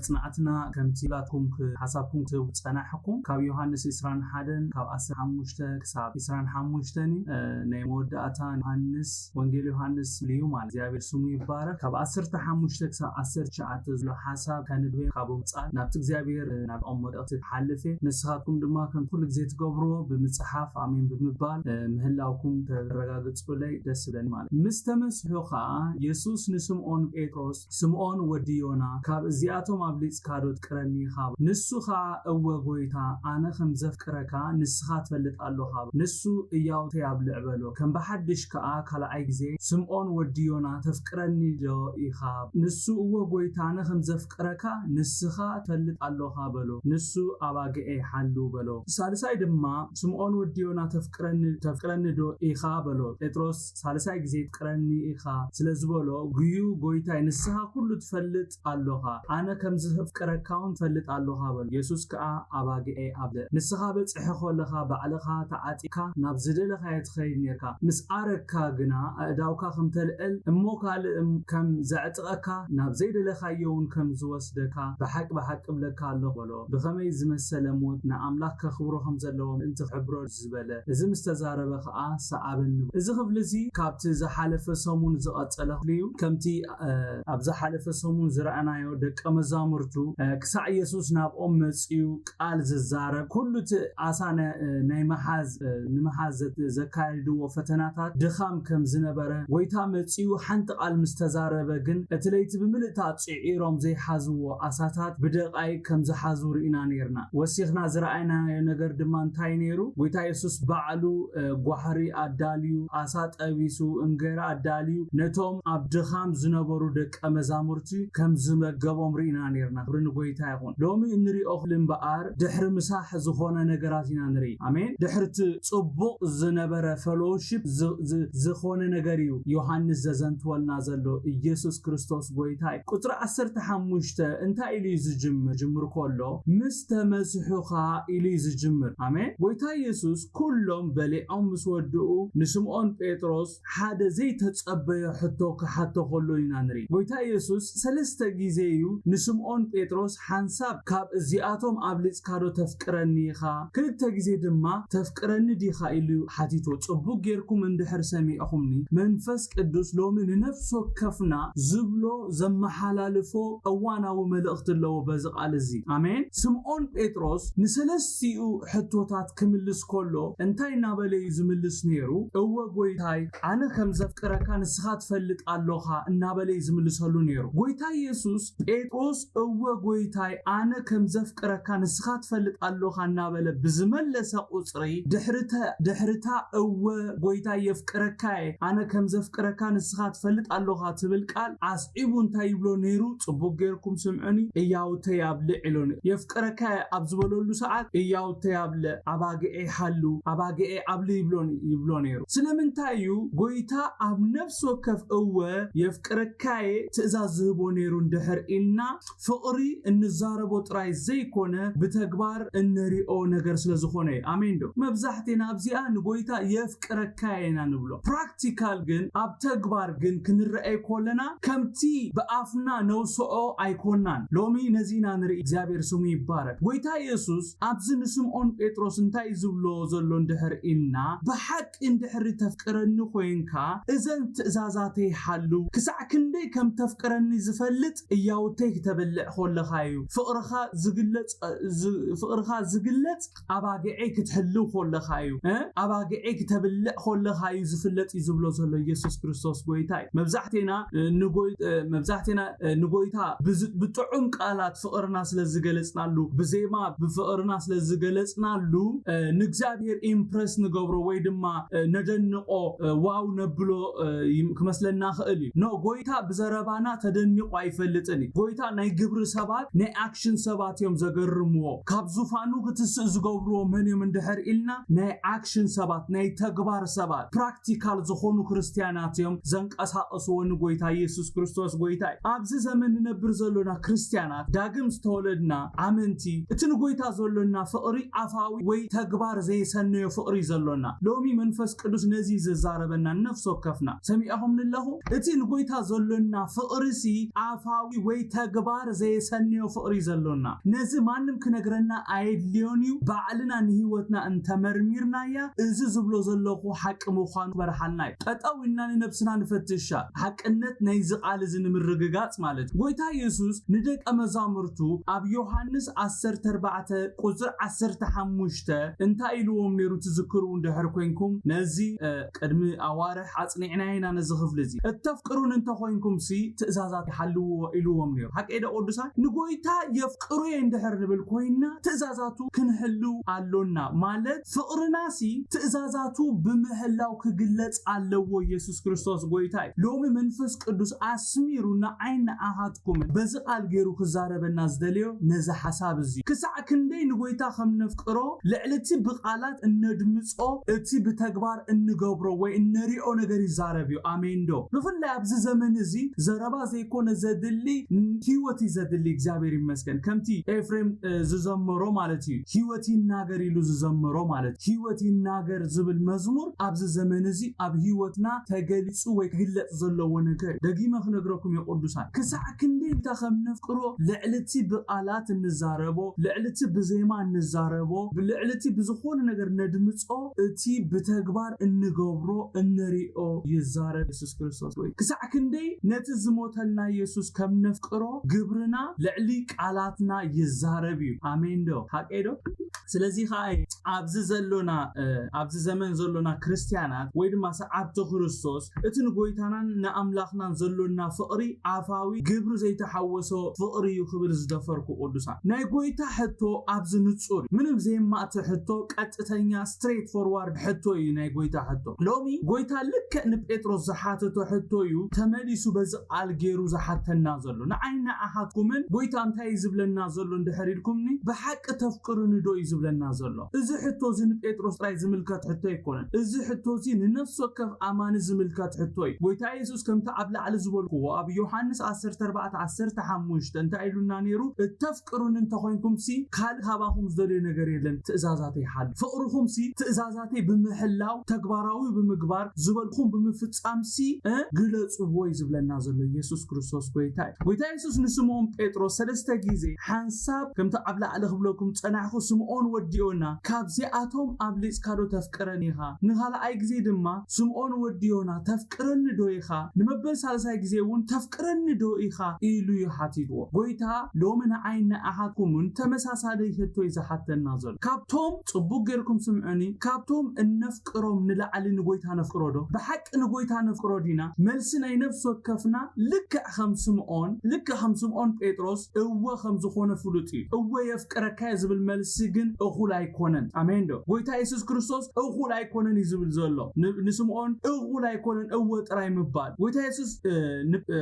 ጽንዓትና ከምቲ ላትኩም ሓሳብኩም ክትህቡ ጸናሕኩም ካብ ዮሃንስ ዕስራን ሓደን ካብ ዓሰርተ ሓሙሽተ ክሳብ ዕስራን ሓሙሽተን ናይ መወዳእታ ዮሃንስ ወንጌል ዮሃንስ እዩ ማለት እግዚኣብሔር ስሙ ይባረክ። ካብ ዓሰርተ ሓሙሽተ ክሳብ ዓሰርተ ትሽዓተ ዘሎ ሓሳብ ከንብብ ካብኡ ጻል ናብቲ እግዚኣብሔር ናብ ኦም መልእኽቲ ትሓልፍ እየ። ንስኻትኩም ድማ ከም ኩሉ ግዜ ትገብርዎ ብምጽሓፍ ኣሜን ብምባል ምህላውኩም ተረጋግጹለይ ደስ ይብለኒ ማለት። ምስ ተመስሑ ከኣ የሱስ ንስምዖን ጴጥሮስ ስምዖን ወዲ ዮና ካብ እዚኣቶም ኣብሊጽካ ዶ ትፍቅረኒ ኢኻ? ንሱ ኸኣ እወ ጐይታ ኣነ ከም ዘፍቅረካ ንስኻ ትፈልጥ ኣሎኻ። ንሱ እያውተይ ኣብልዕ በሎ። ከም ብሓድሽ ከኣ ካልኣይ ግዜ ስምዖን ወዲ ዮና ተፍቅረኒ ዶ ኢኻ? ንሱ እወ ጐይታ ኣነ ከም ዘፍቅረካ ንስኻ ትፈልጥ ኣሎኻ በሎ። ንሱ ኣባግዐይ ሓሉ በሎ። ሳልሳይ ድማ ስምዖን ወዲ ዮና ተፍቅረኒ ተፍቅረኒ ዶ ኢኻ በሎ። ጴጥሮስ ሳልሳይ ግዜ ትፍቅረኒ ኢኻ ስለ ዝበሎ ግዩ ጐይታይ ንስኻ ኩሉ ትፈልጥ ኣሎኻ ኣነ ከም ዘፍቅረካ እውን ትፈልጥ ኣሎኻ በሎ። የሱስ ከኣ ኣባግዐይ ኣብልዕ ንስኻ በጺሐ ከለኻ ባዕልኻ ተዓጢካ ናብ ዝደለኻዮ ትኸይድ ኔርካ ምስ ኣረካ ግና ኣእዳውካ ከም ተልዕል እሞ ካልእ ከም ዘዕጥቐካ ናብ ዘይደለኻዮ እውን ከም ዝወስደካ ብሓቂ ብሓቂ እብለካ ኣለኹ በሎ። ብኸመይ ዝመሰለ ሞት ንኣምላኽ ከኽብሮ ከም ዘለዎ ምእንቲ ክሕብሮ ዝበለ እዚ ምስ ተዛረበ ከኣ ሰዓበኒ። እዚ ክፍሊ እዚ ካብቲ ዝሓለፈ ሰሙን ዝቐጸለ ክፍሊ እዩ። ከምቲ ኣብ ዝሓለፈ ሰሙን ዝረኣናዮ ደቀ መዛሙርቱ ክሳዕ የሱስ ናብኦም መጺኡ ቃል ዝዛረብ ኩሉ እቲ ኣሳ ናይ መሓዝ ንምሓዝ ዘካየድዎ ፈተናታት ድኻም ከም ዝነበረ ጎይታ መጺኡ ሓንቲ ቃል ምስ ተዛረበ ግን እቲ ለይቲ ብምልእታ ጽዒሮም ዘይሓዝዎ ኣሳታት ብደቓይቅ ከም ዝሓዙ ርኢና ነርና። ወሲኽና ዝረኣይናዮ ነገር ድማ እንታይ ነይሩ? ጎይታ የሱስ ባዕሉ ጓሕሪ ኣዳልዩ ኣሳ ጠቢሱ እንጌራ ኣዳልዩ ነቶም ኣብ ድኻም ዝነበሩ ደቀ መዛሙርቲ ከም ዝመገቦም ርኢና ነርና። ክብሪ ንጎይታ ይኹን። ሎሚ እንሪኦ ክፍሊ እምበኣር ድሕሪ ምሳሕ ዝኾነ ነገራት ኢና ንርኢ። ኣሜን። ድሕርቲ ጽቡቕ ዝነበረ ፌሎሺፕ ዝኾነ ነገር እዩ ዮሃንስ ዘዘንትወልና ዘሎ። ኢየሱስ ክርስቶስ ጎይታ እዩ። ቁጽሪ ዓሰርተ ሓሙሽተ እንታይ ኢሉ እዩ ዝጅምር? ጅምር ከሎ ምስ ተመስሑ ኸኣ ኢሉ እዩ ዝጅምር። ኣሜን። ጎይታ ኢየሱስ ኩሎም በሊዖም ምስ ወድኡ ንስምዖን ጴጥሮስ ሓደ ዘይተጸበዮ ሕቶ ክሓቶ ከሎ ኢና ንርኢ። ጎይታ ኢየሱስ ሰለስተ ግዜ እዩ ንስምዖን ጴጥሮስ ሓንሳብ ካብ እዚኣቶም ኣብሊጽካ ዶ ተፍቅረኒ ኢኻ? ክልተ ግዜ ድማ ተፍቅረኒ ዲኻ ኢሉ ሓቲቶ። ጽቡቅ ጌርኩም እንድሕር ሰሚዕኹምኒ መንፈስ ቅዱስ ሎሚ ንነፍሲ ወከፍና ዝብሎ ዘመሓላልፎ እዋናዊ መልእኽቲ ኣለዎ በዚ ቃል እዚ። ኣሜን። ስምዖን ጴጥሮስ ንሰለስቲኡ ሕቶታት ክምልስ ከሎ እንታይ እናበለ እዩ ዝምልስ ነይሩ? እወ ጎይታይ ኣነ ከም ዘፍቅረካ ንስኻ ትፈልጥ ኣሎኻ እናበለ እዩ ዝምልሰሉ ነይሩ። ጎይታ ኢየሱስ ጴጥሮስ እወ ጎይታይ ኣነ ከም ዘፍቅረካ ንስኻ ትፈልጥ ኣሎኻ እናበለ ብዝመለሰ ቁጽሪ ድሕርተ ድሕርታ እወ ጎይታይ የፍቅረካ እየ ኣነ ከም ዘፍቅረካ ንስኻ ትፈልጥ ኣሎኻ ትብል ቃል ኣስዒቡ እንታይ ይብሎ ነይሩ? ጽቡቅ ጌርኩም ስምዑኒ እያውተይ ኣብልዕ ኢሎ ነይሩ። የፍቅረካ እየ ኣብ ዝበለሉ ሰዓት እያውተይ ኣብልዕ ኣባግዐይ ሓሉ ኣባግዐይ ኣብሊ ይብሎ ይብሎ ነይሩ። ስለምንታይ እዩ ጎይታ ኣብ ነፍሲ ወከፍ እወ የፍቅረካየ ትእዛዝ ዝህቦ ነይሩ እንድሕር ኢልና ፍቕሪ እንዛረቦ ጥራይ ዘይኮነ ብተግባር እንሪኦ ነገር ስለ ዝኾነ እዩ። ኣሜን ዶ? መብዛሕቴና ኣብዚኣ ንጎይታ የፍቅረካየ ኢና ንብሎ። ፕራክቲካል ግን ኣብ ተግባር ግን ክንረኣይ ኮለና ከምቲ ብኣፍና ነውስዖ ኣይኮናን። ሎሚ ነዚ ኢና ንርኢ። እግዚኣብሔር ስሙ ይባረክ። ጎይታ ኢየሱስ ኣብዚ ንስምዖን ጴጥሮስ እንታይ ዝብሎ ዘሎ እንድሕር ኢልና ብሓቂ እንድሕሪ ተፍቅረኒ ኮይንካ እዘን ትእዛዛተይ ሓሉ። ክሳዕ ክንደይ ከም ተፍቅረኒ ዝፈልጥ እያውተይ ክተብልዕ ኮለኻ እዩ። ፍቕርኻ ዝግለጽ ፍቕርኻ ዝግለጽ ኣባግዐይ ክትሕልው ኮለኻ እዩ። ኣባግዐይ ክተብልዕ ኮለኻ እዩ ዝፍለጥ እዩ ዝብሎ ዘሎ ኢየሱስ ክርስቶስ ጎይታ እዩ። መብዛሕቴና ንጎይ መብዛሕቴና ንጎይታ ብጥዑም ቃላት ፍቕርና ስለ ዝገለጽናሉ ብዜማ ብፍቕርና ስለ ዝገለጽናሉ ንእግዚኣብሔር ኢምፕረስ ንገብሮ ወይ ድማ ነደንቆ ዋው ነብሎ ክመስለና ክእል እዩ። ኖ ጎይታ ብዘረባና ተደኒቑ ኣይፈልጥን እዩ። ጎይታ ናይ ግብሪ ሰባት ናይ ኣክሽን ሰባት እዮም ዘገርምዎ። ካብ ዙፋኑ ክትስእ ዝገብርዎ መን እዮም እንድሕር ኢልና ናይ ኣክሽን ሰባት ናይ ተግባር ሰባት ፕራክቲካል ዝኾኑ ክርስትያናት እዮም ዘንቀሳቐስዎ ንጎይታ ኢየሱስ ክርስቶስ ጎይታ እዩ። ኣብዚ ዘመን ንነብር ዘሎና ክርስትያናት ዳግም ዝተወለድና ኣመንቲ እቲ ንጎይታ ዘሎና ፍቕሪ ኣፋዊ ወይ ተግባር ዘይሰነዮ ፍቕሪ ዘሎና ሎሚ መንፈስ ቅዱስ ነዚ ዘዛረበና ነፍሲ ወከፍና ሰሚዕኹም ንለኹ እቲ ንጎይታ ዘሎና ፍቕሪ ሲ ኣፋዊ ወይ ተግባር ዘየሰንዮ ፍቕሪ ዘሎና። ነዚ ማንም ክነግረና ኣየድልዮን እዩ። ባዕልና ንህይወትና እንተመርሚርናያ፣ እዚ ዝብሎ ዘለኹ ሓቂ ምዃኑ ክበርሃልና እዩ። ጠጠው ኢልና ንነብስና ንፈትሻ። ሓቅነት ናይዚ ቃል እዚ ንምርግጋጽ ማለት እዩ። ጎይታ የሱስ ንደቀ መዛሙርቱ ኣብ ዮሃንስ ዓሰርተ ኣርባዕተ ቁጽሪ ዓሰርተ ሓሙሽተ እንታይ ኢልዎም ነይሩ ትዝክሩ እንድሕር ኮንኩም፣ ነዚ፣ እ፣ ቅድሚ ኣዋርሕ ኣጽኒዕናዮ ኢና ነዚ ክፍሊ እዚ። "እተፍቅሩን እንተኾይንኩም ሲ ትእዛዛት ይሓልዎ" ኢልዎም ነይሩ። ሓቀይ ዶ ቅዱሳን? ንጎይታ የፍቅሮ እየ እንድሕር ንብል ኮይና ትእዛዛቱ ክንሕልው ኣሎና። ማለት ፍቕርና ሲ ትእዛዛቱ ብምሕላው ክግለጽ ኣለዎ። ኢየሱስ ክርስቶስ ጎይታ እዩ። ሎሚ መንፈስ ቅዱስ ኣስሚሩ ንዓይ ንኣኻትኩምን በዚ ቃል ገይሩ ክዛረበና ዝደለዮ ነዚ ሓሳብ እዚ። ክሳዕ ክንደይ ንጎይታ ከም ነፍቅሮ ልዕሊ እቲ ብቃላት እነድምጾ እቲ ብተግባር እንገብሮ ወይ እነሪኦ ነገር ይዛረብ እዩ። ኣሜን ዶ? ብፍላይ ኣብዚ ዘመን እዚ ዘረባ ዘይኮነ ዘድሊ ህይወት እዩ ዘድሊ። እግዚኣብሔር ይመስገን። ከምቲ ኤፍሬም፣ እ፣ ዝዘመሮ ማለት እዩ። ህይወት ይናገር ኢሉ ዝዘመሮ ማለት እዩ። ህይወት ይናገር ዝብል መዝሙር ኣብዚ ዘመን እዚ ኣብ ህይወትና ተገሊጹ ወይ ክግለጽ ዘለዎ ነገር እዩ። ደጊመ ክነግረኩም እየ ቅዱሳን። ክሳዕ ክንደይ ጎይታ ከም ነፍቅሮ ልዕሊ እቲ ብቃላት እንዛረቦ፣ ልዕሊ እቲ ብዜማ እንዛረቦ፣ ልዕሊ እቲ ብዝኾነ ነገር ነድምጾ፣ እቲ ብተግባር እንገብሮ እንሪኦ ይዛረብ ኢየሱስ ክርስቶስ። ወይ ክሳዕ ክንደይ ነቲ ዝሞተልና ኢየሱስ ከም ነፍቅሮ ግብርና ልዕሊ ቃላትና ይዛረብ እዩ። ኣሜን ዶ? ሓቀይ ዶ? ስለዚ ኸዓ ኣብዚ ዘሎና፣ እ፣ ኣብዚ ዘመን ዘሎና ክርስትያናት ወይ ድማ ሰዓብቲ ክርስቶስ እቲ ንጎይታናን ንኣምላኽናን ዘሎና ፍቕሪ ኣፋዊ ግብሪ ዘይተሓወሶ ፍቕሪ እዩ ክብል ዝደፈርኩ ቅዱሳን። ናይ ጎይታ ሕቶ ኣብዚ ንጹር እዩ። ምንም ዘየማእቲ ሕቶ፣ ቀጥተኛ ስትሬት ፎርዋርድ ሕቶ እዩ ናይ ጎይታ ሕቶ። ሎሚ ጎይታ ልክዕ ንጴጥሮስ ዝሓተቶ ሕቶ እዩ ተመሊሱ በዚ ቃል ገይሩ ዝሓተና ዘሎ። ንዓይ ንኣኻትኩምን ጎይታ እንታይ እዩ ዝብለና ዘሎ እንድሕር ኢልኩምኒ፣ ብሓቂ ተፍቅሩኒ ዶ እዩ ዝብለና ዘሎ? እዚ ሕቶ እዚ ንጴጥሮስ ጥራይ ዝምልከት ሕቶ ኣይኮነን። እዚ ሕቶ እዚ ንነፍሲ ወከፍ ኣማኒ ዝምልከት ሕቶ እዩ። ጎይታ የሱስ ከምቲ ኣብ ላዕሊ ዝበልክዎ ኣብ ዮሃንስ ዓሰርተ ኣርባዕተ ዓሰርተ ሓሙሽተ እንታይ ኢሉና ነይሩ? "እተፍቅሩኒ እንተኾይንኩም ሲ ካልእ ካባኹም ዝደልዮ ነገር የለን፣ ትእዛዛተይ ሓሉ። ፍቕርኹም ሲ ትእዛዛተይ ብምሕላው ተግባራዊ ብምግባር ዝበልኩም ብምፍጻም ሲ፣ እ፣ ግለጽዎ" እዩ ዝብለና ዘሎ ኢየሱስ ክርስቶስ ጎይታ እዩ። ጎይታ የሱስ ንስምዖን ጴጥሮስ ሰለስተ ግዜ ሓንሳብ ከምቲ ኣብ ላዕሊ ክብለኩም ጸናሕኩ፣ "ስምዖን ወዲ ዮና፣ ካብዚኣቶም ኣብሊጽካ ዶ ተፍቅረኒ ኢኻ?" ንኻልኣይ ግዜ ድማ፣ "ስምዖን ወዲ ዮና፣ ተፍቅረኒ ዶ ኢኻ?" ንመበል ሳልሳይ ግዜ እውን፣ "ተፍቅረኒ ዶ ኢኻ?" ኢሉ እዩ ሓቲትዎ። ጎይታ ሎሚ ንዓይ ንኣኻትኩምን ተመሳሳሊ ሕቶ እዩ ዝሓተና ዘሎ። ካብቶም፣ ጽቡቅ ጌርኩም ስምዑኒ፣ ካብቶም እነፍቅሮም ንላዕሊ ንጎይታ ነፍቅሮ ዶ? ብሓቂ ንጎይታ ነፍቅሮ ዲና? መልሲ ናይ ነፍሲ ወከፍና ልክዕ ከም ስምዖን፣ ልክዕ ከም ስምዖን ጴጥሮስ እወ ከም ዝኾነ ፍሉጥ እዩ። "እወ የፍቅረካ እየ" ዝብል መልሲ ግን እኹል ኣይኮነን። ኣሜን ዶ? ጎይታ የሱስ ክርስቶስ እኹል ኣይኮነን እዩ ዝብል ዘሎ። ን-፣ ንስምዖን እኹል ኣይኮነን እወ ጥራይ ምባል። ጎይታ የሱስ፣ እ፣ ን-፣ እ፣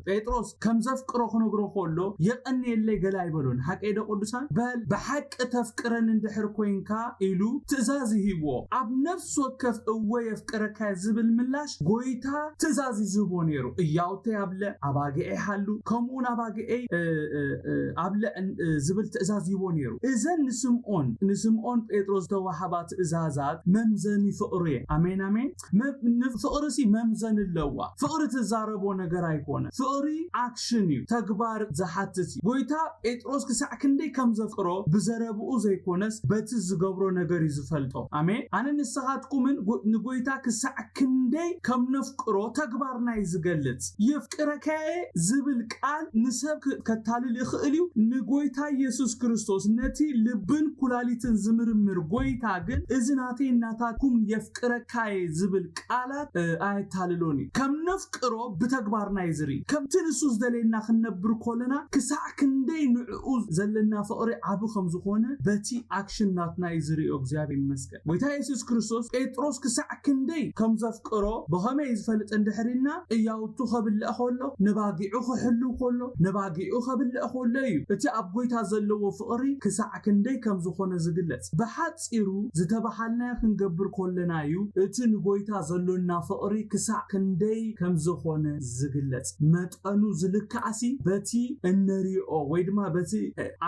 ጴጥሮስ ከም ዘፍቅሮ ክነግሮ ከሎ፣ "የቐንየለይ" ገለ ኣይበሎን። ሓቀይ ዶ ቅዱሳን? "በል ብሓቂ ተፍቅረኒ እንድሕር ኮይንካ" ኢሉ ትእዛዝ ይህብዎ። ኣብ ነፍሲ ወከፍ "እወ የፍቅረካ" ዝብል ምላሽ ጎይታ ትእዛዝ እዩ ዝህቦ ነይሩ። "እያውተይ ኣብለ፣ ኣባግዐይ ሓሉ፣ ከምኡውን ኣባግዐይ፣ እ፣ እ፣ እ፣ ኣብለ" ን-፣ እ፣ ዝብል ትእዛዝ ይህቦ ነይሩ። እዘን ንስምዖን፣ ንስምዖን ጴጥሮስ ዝተዋህባ ትእዛዛት መምዘኒ ፍቕሪ እየን። ኣሜን፣ ኣሜን። መ-፣ ን-፣ ፍቕሪ ሲ መምዘኒ ኣለዋ። ፍቕሪ ትዛረቦ ነገር ኣይኮነ። ፍቕሪ ኣክሽን እዩ፣ ተግባር ዝሓትት እዩ። ጎይታ ጴጥሮስ ክሳዕ ክንደይ ከም ዘፍቅሮ ብዘረብኡ ዘይኮነስ በቲ ዝገብሮ ነገር እዩ ዝፈልጦ። ኣሜን። ኣነ ንስኻትኩምን ጎ-፣ ንጎይታ ክሳዕ ክንደይ ከም ነፍቅሮ ተግባርና እዩ ዝገልጽ። "የፍቅረካየ" ዝብል ቃል ንሰብ ክ-፣ ከታልል ይኽእል እዩ። ንጎይታ ኢየሱስ ክርስቶስ፣ ነቲ ልብን ኩላሊትን ዝምርምር ጎይታ ግን፣ እዚ ናተይ ናታትኩም የፍቅረካየ ዝብል ቃላት፣ እ፣ ኣየታልሎን እዩ። ከም ነፍቅሮ ብተግባርና እዩ ዝርኢ። ከምቲ ንሱ ዝደልየና ክንነብር ከለና፣ ክሳዕ ክንደይ ንዕኡ ዘለና ፍቕሪ ዓቢ ከም ዝኾነ በቲ ኣክሽን ናትና እዩ ዝርእዮ። እግዚኣብሔር ይመስገን። ጎይታ የሱስ ክርስቶስ ጴጥሮስ ክሳዕ ክንደይ ከም ዘፍቅሮ ብኸመይ እዩ ዝፈልጥ እንድሕር ኢልና፣ እያውቱ ከብልዕ ከሎ፣ ነባጊዑ ክሕሉ ከሎ፣ ነባጊዑ ከብልዕ ከሎ እዩ እቲ ኣብ ጎይታ ዘለዎ ፍቕሪ ክሳዕ ክንደይ ከም ዝኾነ ዝግለጽ። ሓጺሩ ዝተባሃልናዮ ክንገብር ከለና እዩ እቲ ንጎይታ ዘሎና ፍቕሪ ክሳዕ ክንደይ ከም ዝኾነ ዝግለጽ። መጠኑ ዝልካዕሲ በቲ እንሪኦ ወይ ድማ በቲ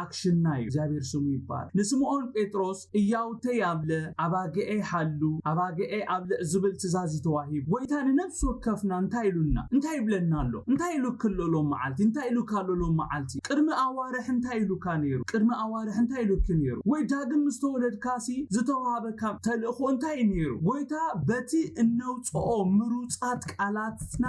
ኣክሽንና እዩ። እግዚኣብሔር ስሙ ይባረክ። ንስምዖን ጴጥሮስ እያውተይ ኣብለ፣ ኣባግዐይ ሓሉ፣ ኣባግዐይ ኣብልዕ ዝብል ትእዛዝ እዩ ተዋሂቡ። ጎይታ ንነፍሲ ወከፍና እንታይ ኢሉና? እንታይ ይብለና ኣሎ? እንታይ ኢሉኪ ኣሎ ሎም መዓልቲ? እንታይ ኢሉካ ኣሎ ሎም መዓልቲ? ቅድሚ ኣዋርሕ እንታይ ኢሉካ ነይሩ? ቅድሚ ኣዋርሕ እንታይ ኢሉኪ ነይሩ? ወይ ዳግም ምስ ተወለድካሲ ዝተዋሃበካ ተልእኾ እንታይ እዩ ነይሩ? ጎይታ በቲ እነውፅኦ ምሩፃት ቃላትና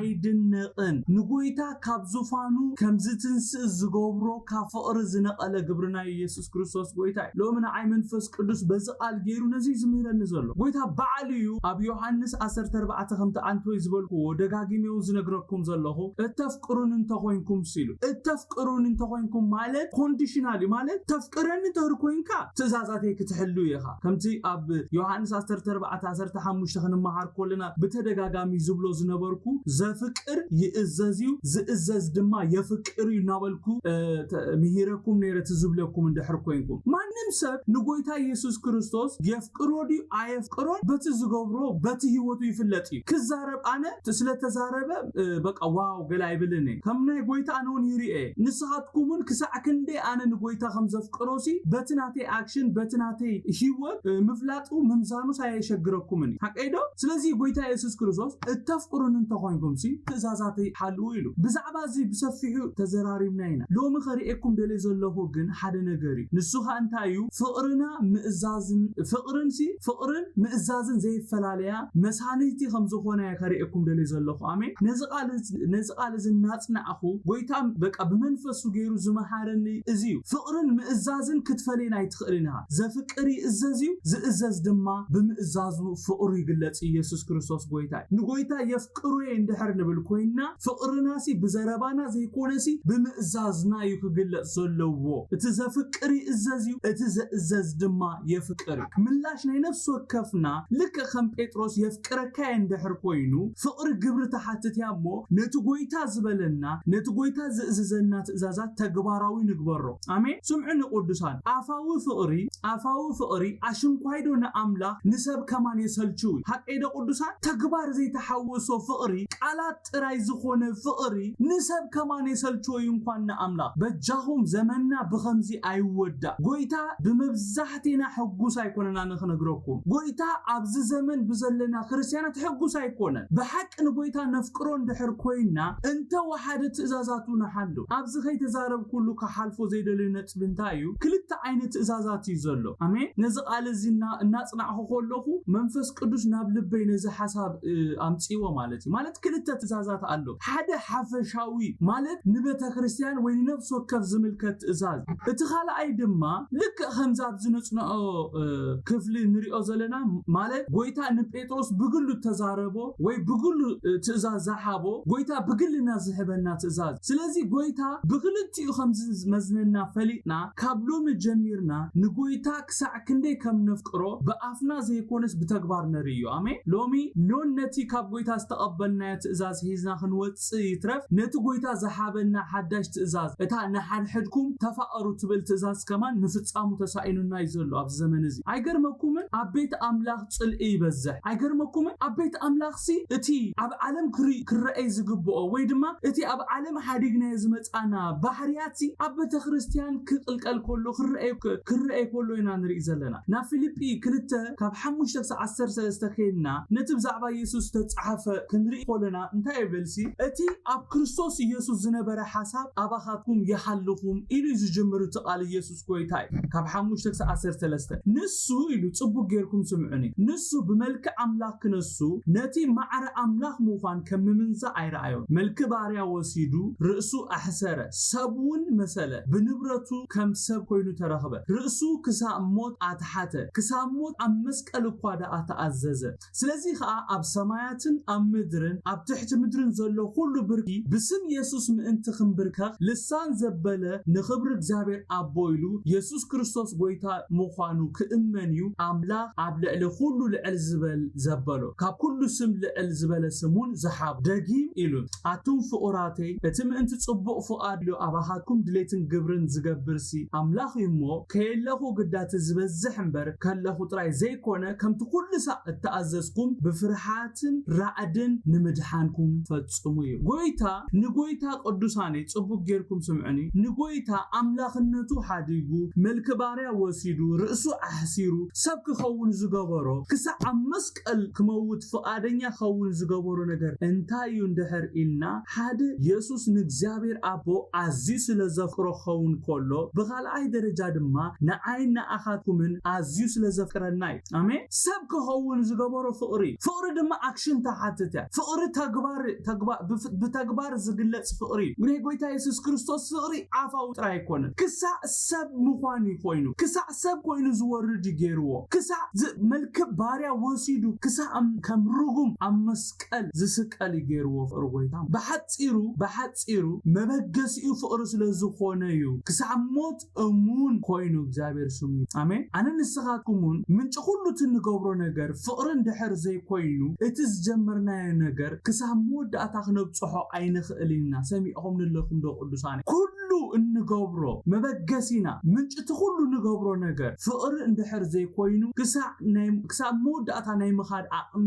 ኣይድነቕን። ንጎይታ ካብ ዙፋኑ ከም ዝትንስእ ዝገብሮ ካብ ፍቕሪ ዝነቐለ ግብርና እዩ። ኢየሱስ ክርስቶስ ጎይታ እዩ። ሎሚ ንዓይ መንፈስ ቅዱስ በዚ ቃል ገይሩ ነዚ ዝምህረኒ ዘሎ። ጎይታ ባዕሉ እዩ ኣብ ዮሃንስ ዓሰርተ ኣርባዕተ ከምቲ ኣንቶይ ዝበልክዎ ደጋጊመ እውን ዝነግረኩም ዘለኹ፣ እተፍቅሩኒ እንተኾይንኩም ሲሉ። እተፍቅሩኒ እንተኾይንኩም ማለት ኮንዲሽናል እዩ። ማለት ተፍቅረኒ እንተድር ኮይንካ ትእዛዛተይ ክትሕሉ ኢኻ። ከምቲ ኣብ ዮሃንስ ዓሰርተ ኣርባዕተ ዓሰርተ ሓሙሽተ ክንመሃር ከለና ብተደጋጋሚ ዝብሎ ዝነበርኩ፣ ዘፍቅር ይእዘዝ እዩ፣ ዝእዘዝ ድማ የፍቅር እዩ እናበልኩ፣ እ፣ ተ-፣ ምሂረኩም ነይረ፣ ትዝብለኩም እንድሕር ኮይንኩም። ማንም ሰብ ንጎይታ ኢየሱስ ክርስቶስ የፍቅሮ ድዩ ኣየፍቅሮን በቲ ዝገብሮ፣ በቲ ህይወቱ ይፍለጥ እዩ። ክዛረብ ኣነ ት-፣ ስለተዛረበ፣ እ፣ በቃ ዋው ገለ ኣይብልን እየ። ከም ናይ ጎይታ ኣነ እውን ይርኤ። ንስኻትኩም እውን ክሳዕ ክንደይ ኣነ ንጎይታ ከም ዘፍቅሮሲ በቲ ናተይ ኣክሽን፣ በቲ ናተይ ህይወት፣ እ፣ ምፍላጡ ምምዛኑስ ኣየሸግረኩምን እዩ። ሓቀይ ዶ? ስለዚ ጎይታ ኢየሱስ ክርስቶስ እተፍቅሩኒ እንተኾይንኩምሲ ትእዛዛተይ ሓልዉ ኢሉ። ብዛዕባ እዚ ብሰፊሑ ተዘራሪብና ኢና። ሎሚ ከርእየኩም ደልየ ዘለኹ ግን ሓደ ነገር እዩ። ንሱ ኸኣ እንታይ እዩ? ፍቕርና ምእዛዝን፣ ፍቕርንሲ፣ ፍቕርን ምእዛዝን ዘይፈላለያ መሳንይቲ ከም ዝኾና እየ ከርእየኩም ደልየ ዘለኹ። ኣሜን። ነዚ ቃል እዚ፣ ነዚ ቃል እዚ እናጽናዕኹ ጎይታ በቃ ብመንፈሱ ገይሩ ዝመሃረኒ እዚ እዩ። ፍቕርን ምእዛዝን ክትፈልየን ኣይትኽእልን ኢኻ። ዘፍቅር ይእዘዝ እዩ፣ ዝእዘዝ ድማ ብምእዛዙ ፍቕሩ ይግለጽ። ኢየሱስ ክርስቶስ ጎይታ እዩ። ንጎይታ የፍቅሮ እየ እንድሕር ንብል ኮይንና፣ ፍቕርናሲ ብዘረባና ዘይኮነሲ ብምእዛዝና እዩ ክግለጽ ዘለዎ። እቲ ዘፍቅር ይእዘዝ እዩ፣ እቲ ዘእዘዝ ድማ የፍቅር እዩ። ምላሽ ናይ ነፍሲ ወከፍና ልክዕ ከም ጴጥሮስ የፍቅረካ እየ እንድሕር ኮይኑ፣ ፍቕሪ ግብሪ ትሓትት እያ እሞ፣ ነቲ ጎይታ ዝበለና፣ ነቲ ጎይታ ዝእዝዘና ትእዛዛት ተግባራዊ ንግበሮ። ኣሜን። ስምዑኒ ቅዱሳን፣ ኣፋዊ ፍቕሪ፣ ኣፋዊ ፍቕሪ ኣሽንኳይዶ ንኣምላኽ ንሰብ ከማን የሰልችው እዩ። ሓቀይ ዶ ቅዱሳን? ተግባር ዘይተሓወሶ ፍቕሪ፣ ቃላት ጥራይ ዝኾነ ፍቕሪ ንሰብ ከማን የሰልችዎ እዩ እንኳን ንኣምላኽ። በጃኹም ዘመንና ብኸምዚ ኣይወዳእ። ጎይታ ብመብዛሕቴና ሕጉስ ኣይኮነን፣ ኣነ ክነግረኩም። ጎይታ ኣብዚ ዘመን ብዘለና ክርስትያናት ሕጉስ ኣይኮነን። ብሓቂ ንጎይታ ነፍቅሮ እንድሕር ኮይንና እንተወሓደ ትእዛዛቱ ንሓሉ። ኣብዚ ከይተዛረብኩሉ ክሓልፎ ዘይደልዮ ነጥቢ እንታይ እዩ? ክልተ ዓይነት ትእዛዛት እዩ ዘሎ። ኣሜን። ነዚ ቃል እዚ እና-፣ እናጽናዕኹ ከለኹ መንፈስ ቅዱስ ናብ ልበይ ነዚ ሓሳብ፣ እ፣ ኣምጽእዎ ማለት እዩ። ማለት ክልተ ትእዛዛት ኣሎ። ሓደ ሓፈሻዊ ማለት ንቤተ ክርስቲያን ወይ ንነፍሲ ወከፍ ዝምልከት ትእዛዝ። እቲ ካልኣይ ድማ ልክዕ ከምዚ ኣብዚ ነጽንዖ፣ እ፣ ክፍሊ ንሪኦ ዘለና ማለት ጎይታ ንጴጥሮስ ብግሉ ተዛረቦ ወይ ብግሉ፣ እ፣ ትእዛዝ ዝሃቦ ጎይታ ብግልና ዝህበና ትእዛዝ። ስለዚ ጎይታ ብክልቲኡ ከም ዝመዝነና ፈሊጥና ካብ ሎሚ ጀሚርና ንጎይታ ክሳዕ ክንደይ ከም ነፍቅሮ ብኣፍና ዘይኮነስ ብተግባር ነርእዮ። ኣሜን። ሎሚ ኖን ነቲ ካብ ጎይታ ዝተቐበልናዮ ትእዛዝ ሒዝና ክንወጽእ ይትረፍ ነቲ ጎይታ ዝሃበና ሓዳሽ ትእዛዝ እታ ንሓድሕድኩም ተፋቐሩ ትብል ትእዛዝ ከማን ምፍጻሙ ተሳኢኑና እዩ ዘሎ ኣብዚ ዘመን እዚ። ኣይገርመኩምን? ኣብ ቤት ኣምላኽ ጽልኢ ይበዝሕ። ኣይገርመኩምን? ኣብ ቤት ኣምላኽሲ እቲ ኣብ ዓለም ክሪ-፣ ክረኣይ ዝግብኦ ወይ ድማ እቲ ኣብ ዓለም ሓዲግናዮ ዝመጻና ባህርያትሲ ኣብ ቤተ ክርስቲያን ክቕልቀል ከሎ ክረኣይ፣ ክ-፣ ክረኣይ ከሎ ኢና ንርኢ ዘለና። ናብ ፊልጲ ክልተ ካብ ሓሙሽተ ክሳብ ዓሰርተ ሰለስተ ከይድና ነቲ ብዛዕባ ኢየሱስ ዝተጻሕፈ ክንርኢ ከለና እንታይ ይብልሲ? እቲ ኣብ ክርስቶስ ኢየሱስ ዝነበረ ሓሳብ ኣባኻትኩም ይሃልኹም ኢሉ እዩ ዝጅምር እቲ ቃል ኢየሱስ ጎይታ እዩ። ካብ ሓሙሽተ ክሳብ ዓሰርተ ሰለስተ ንሱ ኢሉ ጽቡቅ ጌርኩም ስምዑኒ። ንሱ ብመልክዕ ኣምላኽ ክነሱ ነቲ ማዕረ ኣምላኽ ምዃን ከም ምምንዛዕ ኣይረኣዮን። መልክዕ ባርያ ወሲዱ ርእሱ ኣሕሰረ፣ ሰብ እውን መሰለ፣ ብንብረቱ ከም ሰብ ኮይኑ ተረኽበ። ርእሱ ክሳብ ሞት ኣትሓተ፣ ክሳብ ሞት ኣብ መስቀል እኳ ደኣ ተኣዘዘ። ስለዚ ኸኣ ኣብ ሰማያትን ኣብ ምድርን ኣብ ትሕቲ ምድርን ዘሎ ኩሉ ብርኪ ብስም የሱስ ምእንቲ ክንብርከኽ ልሳን ዘበለ ንኽብሪ እግዚኣብሔር ኣቦ ኢሉ የሱስ ክርስቶስ ጎይታ ምዃኑ ክእመን እዩ። ኣምላኽ ኣብ ልዕሊ ኩሉ ልዕል ዝበል ዘበሎ፣ ካብ ኩሉ ስም ልዕል ዝበለ ስም እውን ዝሃቦ። ደጊም ኢሉ፣ ኣቱም ፍቑራተይ፣ እቲ ምእንቲ ጽቡቕ ፍቓድ ኢሉ ኣባኻትኩም ድሌትን ግብርን ዝገብርሲ ኣምላኽ እዩ እሞ፣ ከየለኹ ግዳ እቲ ዝበዝሕ እምበር ከለኹ ጥራይ ዘይኮነ፣ ከምቲ ኩሉ ሳዕ እተኣዘዝኩም ብፍርሃትን ራዕድን ንምድሓንኩም ፈጽሙ እዩ። ጎይታ ንጎይታ ቅዱሳነይ፣ ጽቡቅ ጌርኩም ስምዑኒ፣ ንጎይታ ኣምላኽነቱ ሓዲጉ፣ መልክ ባርያ ወሲዱ፣ ርእሱ ኣሕሲሩ፣ ሰብ ክኸውን ዝገበሮ፣ ክሳዕ ኣብ መስቀል ክመውት ፍቓደኛ ክኸውን ዝገበሮ ነገር እንታይ እዩ እንድሕር ኢልና፣ ሓደ የሱስ ንእግዚኣብሔር ኣቦ ኣዝዩ ስለ ዘፍቅሮ ክኸውን ከሎ፣ ብኻልኣይ ደረጃ ድማ ንዓይን ንኣኻትኩምን ኣዝዩ ስለ ዘፍቅረና እዩ። ኣሜን። ሰብ ክኸውን ዝገበሮ ፍቕሪ፣ ፍቕሪ ድማ ኣክሽን ትሓትት እያ። ፍቕሪ ተግባር፣ ተግባ-፣ ብፍ-፣ ብተግባር ዝግለጽ ፍቕሪ እዩ። ናይ ጎይታ የሱስ ክርስቶስ ፍቕሪ ኣፋዊ ጥራይ ኣይኮነን። ክሳዕ ሰብ ምዃን እዩ ኮይኑ፣ ክሳዕ ሰብ ኮይኑ ዝወርድ እዩ ገይርዎ። ክሳዕ ዝ-፣ መልክዕ ባርያ ወሲዱ፣ ክሳዕ ከም ርጉም ኣብ መስቀል ዝስቀል እዩ ገይርዎ ፍቕሪ ጎይታ። ብሓጺሩ፣ ብሓጺሩ መበገሲኡ ፍቕሪ ስለ ዝኾነ እዩ። ክሳዕ ሞት እሙን ኮይኑ እግዚኣብሔር ስሙ እዩ። ኣሜን። ኣነ ንስኻትኩም እውን ምንጪ ኩሉ እቲ እንገብሮ ነገር ፍቕሪ እንድሕር ዘይኮይኑ፣ እቲ ዝጀመርናዮ ነገር ክሳብ መወዳእታ ክነብጽሖ ኣይንኽእል ኢና። ሰሚዕኹም ንለኹም ዶ ቅዱሳን? ኩሉ እንገብሮ መበገሲና፣ ምንጪ እቲ ኩሉ እንገብሮ ነገር ፍቕሪ እንድሕር ዘይኮይኑ፣ ክሳዕ ናይ፣ ክሳብ መወዳእታ ናይ ምኻድ ዓቕሚ